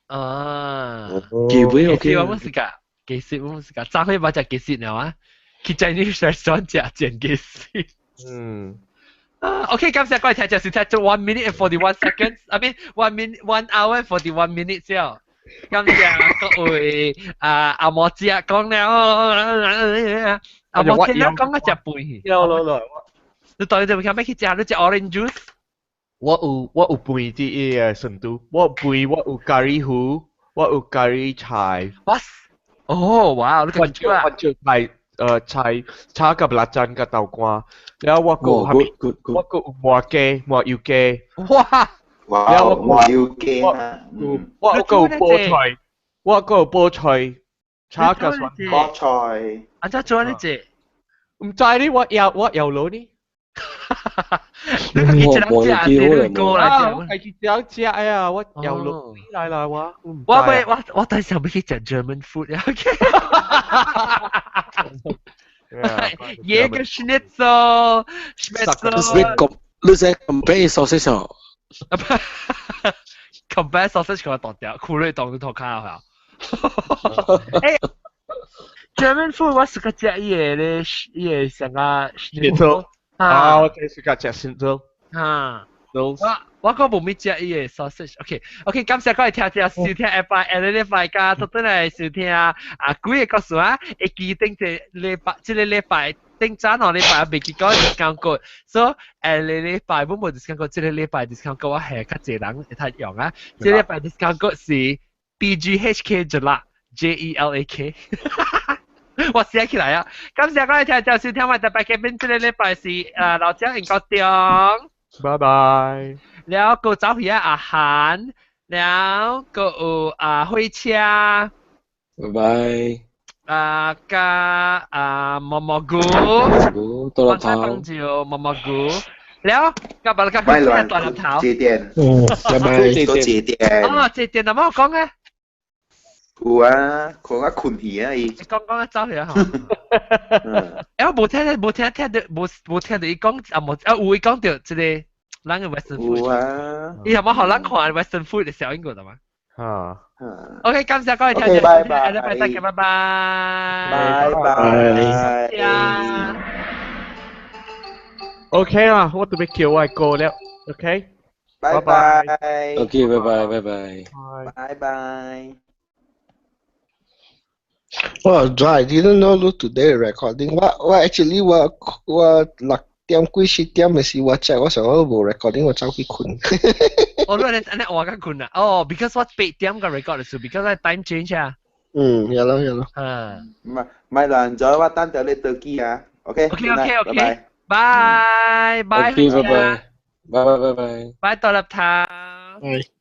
啊，雞尾 OK。我冇 suka，雞翅我冇 suka，昨昏捌食雞翅了啊，去 Chinese restaurant 食煎雞翅。嗯。啊，OK，感謝各位聽眾收聽咗 1 minute and 41 seconds，I mean 1 minute 1 hour and 41 minutes 了。感謝各位啊阿莫姐講了，阿莫姐講一隻飯。有咯咯。你到底就咩去食？你食 orange juice？我有飯佇伊个成都，我有飯，我有咖喱糊，我有咖喱菜。哇！哦，哇！你講出啊？我就菜菜炒甲辣醬甲豆乾，然後我閣有蝦米，我閣有麻雞麻油雞。哇！哇！麻油雞啊！我閣有菠菜，我閣有菠菜，炒甲蒜菠菜。按怎做呢？這毋知呢，我搖落呢。你家己一人食，是你過來食。我家己一人食呀，我搖落來啦，我。我欲我等陣欲去食 German food 呀。Jägerschnitzel, Schnitzel。你識 compare sausage 哦？compare sausage 佢當掉，苦瑞當頭卡啊！誒，German food 我是個食伊個咧，伊個啥個 Schnitzel。啊，我這是個食 Schnitzel。啊。我我閣無物食伊個 sausage。OK OK，感謝各位聽眾收聽下擺下個禮拜加倒轉來收聽啊幾個故事啊，會記頂一禮拜，這個禮拜頂早兩禮拜未記講 discount code，所以下個禮拜本無 discount code，這個禮拜 discount code 我係較濟人會通用啊。這個禮拜 discount code 是 BGHK Jelak JELAK。我寫起來啊！感謝各位聽眾收聽，我特別嘉賓這個禮拜是老蔣英國中。拜拜。了閣走去啊阿韓，了閣有啊火車。拜拜。啊加啊毛毛菇。菇多粒頭。就毛毛菇。了，甲把個佢大粒頭。這點。嗯，拜拜。多這點。哦，這點有冇講啊？有啊，看我睏去啊伊。講講走去啊！欸，我無聽，無聽聽到，無無聽到伊講啊無啊有伊講著這個咱个 Western food。有啊。伊係冇予咱看 Western food 的小英國的嘛？啊。 OK，感謝各位聽眾，拜拜，下禮拜再見，拜拜。拜拜。 OK 啦，我準備叫我哥了。OK。拜拜。 OK，拜拜，拜拜。拜拜。 Oh, I didn't know look today recording. 我 actually 我我六點幾七點的時我check 我想我無 recording 我走去睏。哦，你按呢換較睏啊？哦，because 我八點個 record 的時候，because 我 time change 啊。嗯，係咯係咯。嗯。唔係唔係難咗，我等陣你倒機啊。OK。 OK OK OK。拜拜。 OK，拜拜。拜拜拜拜。拜，多粒頭。拜。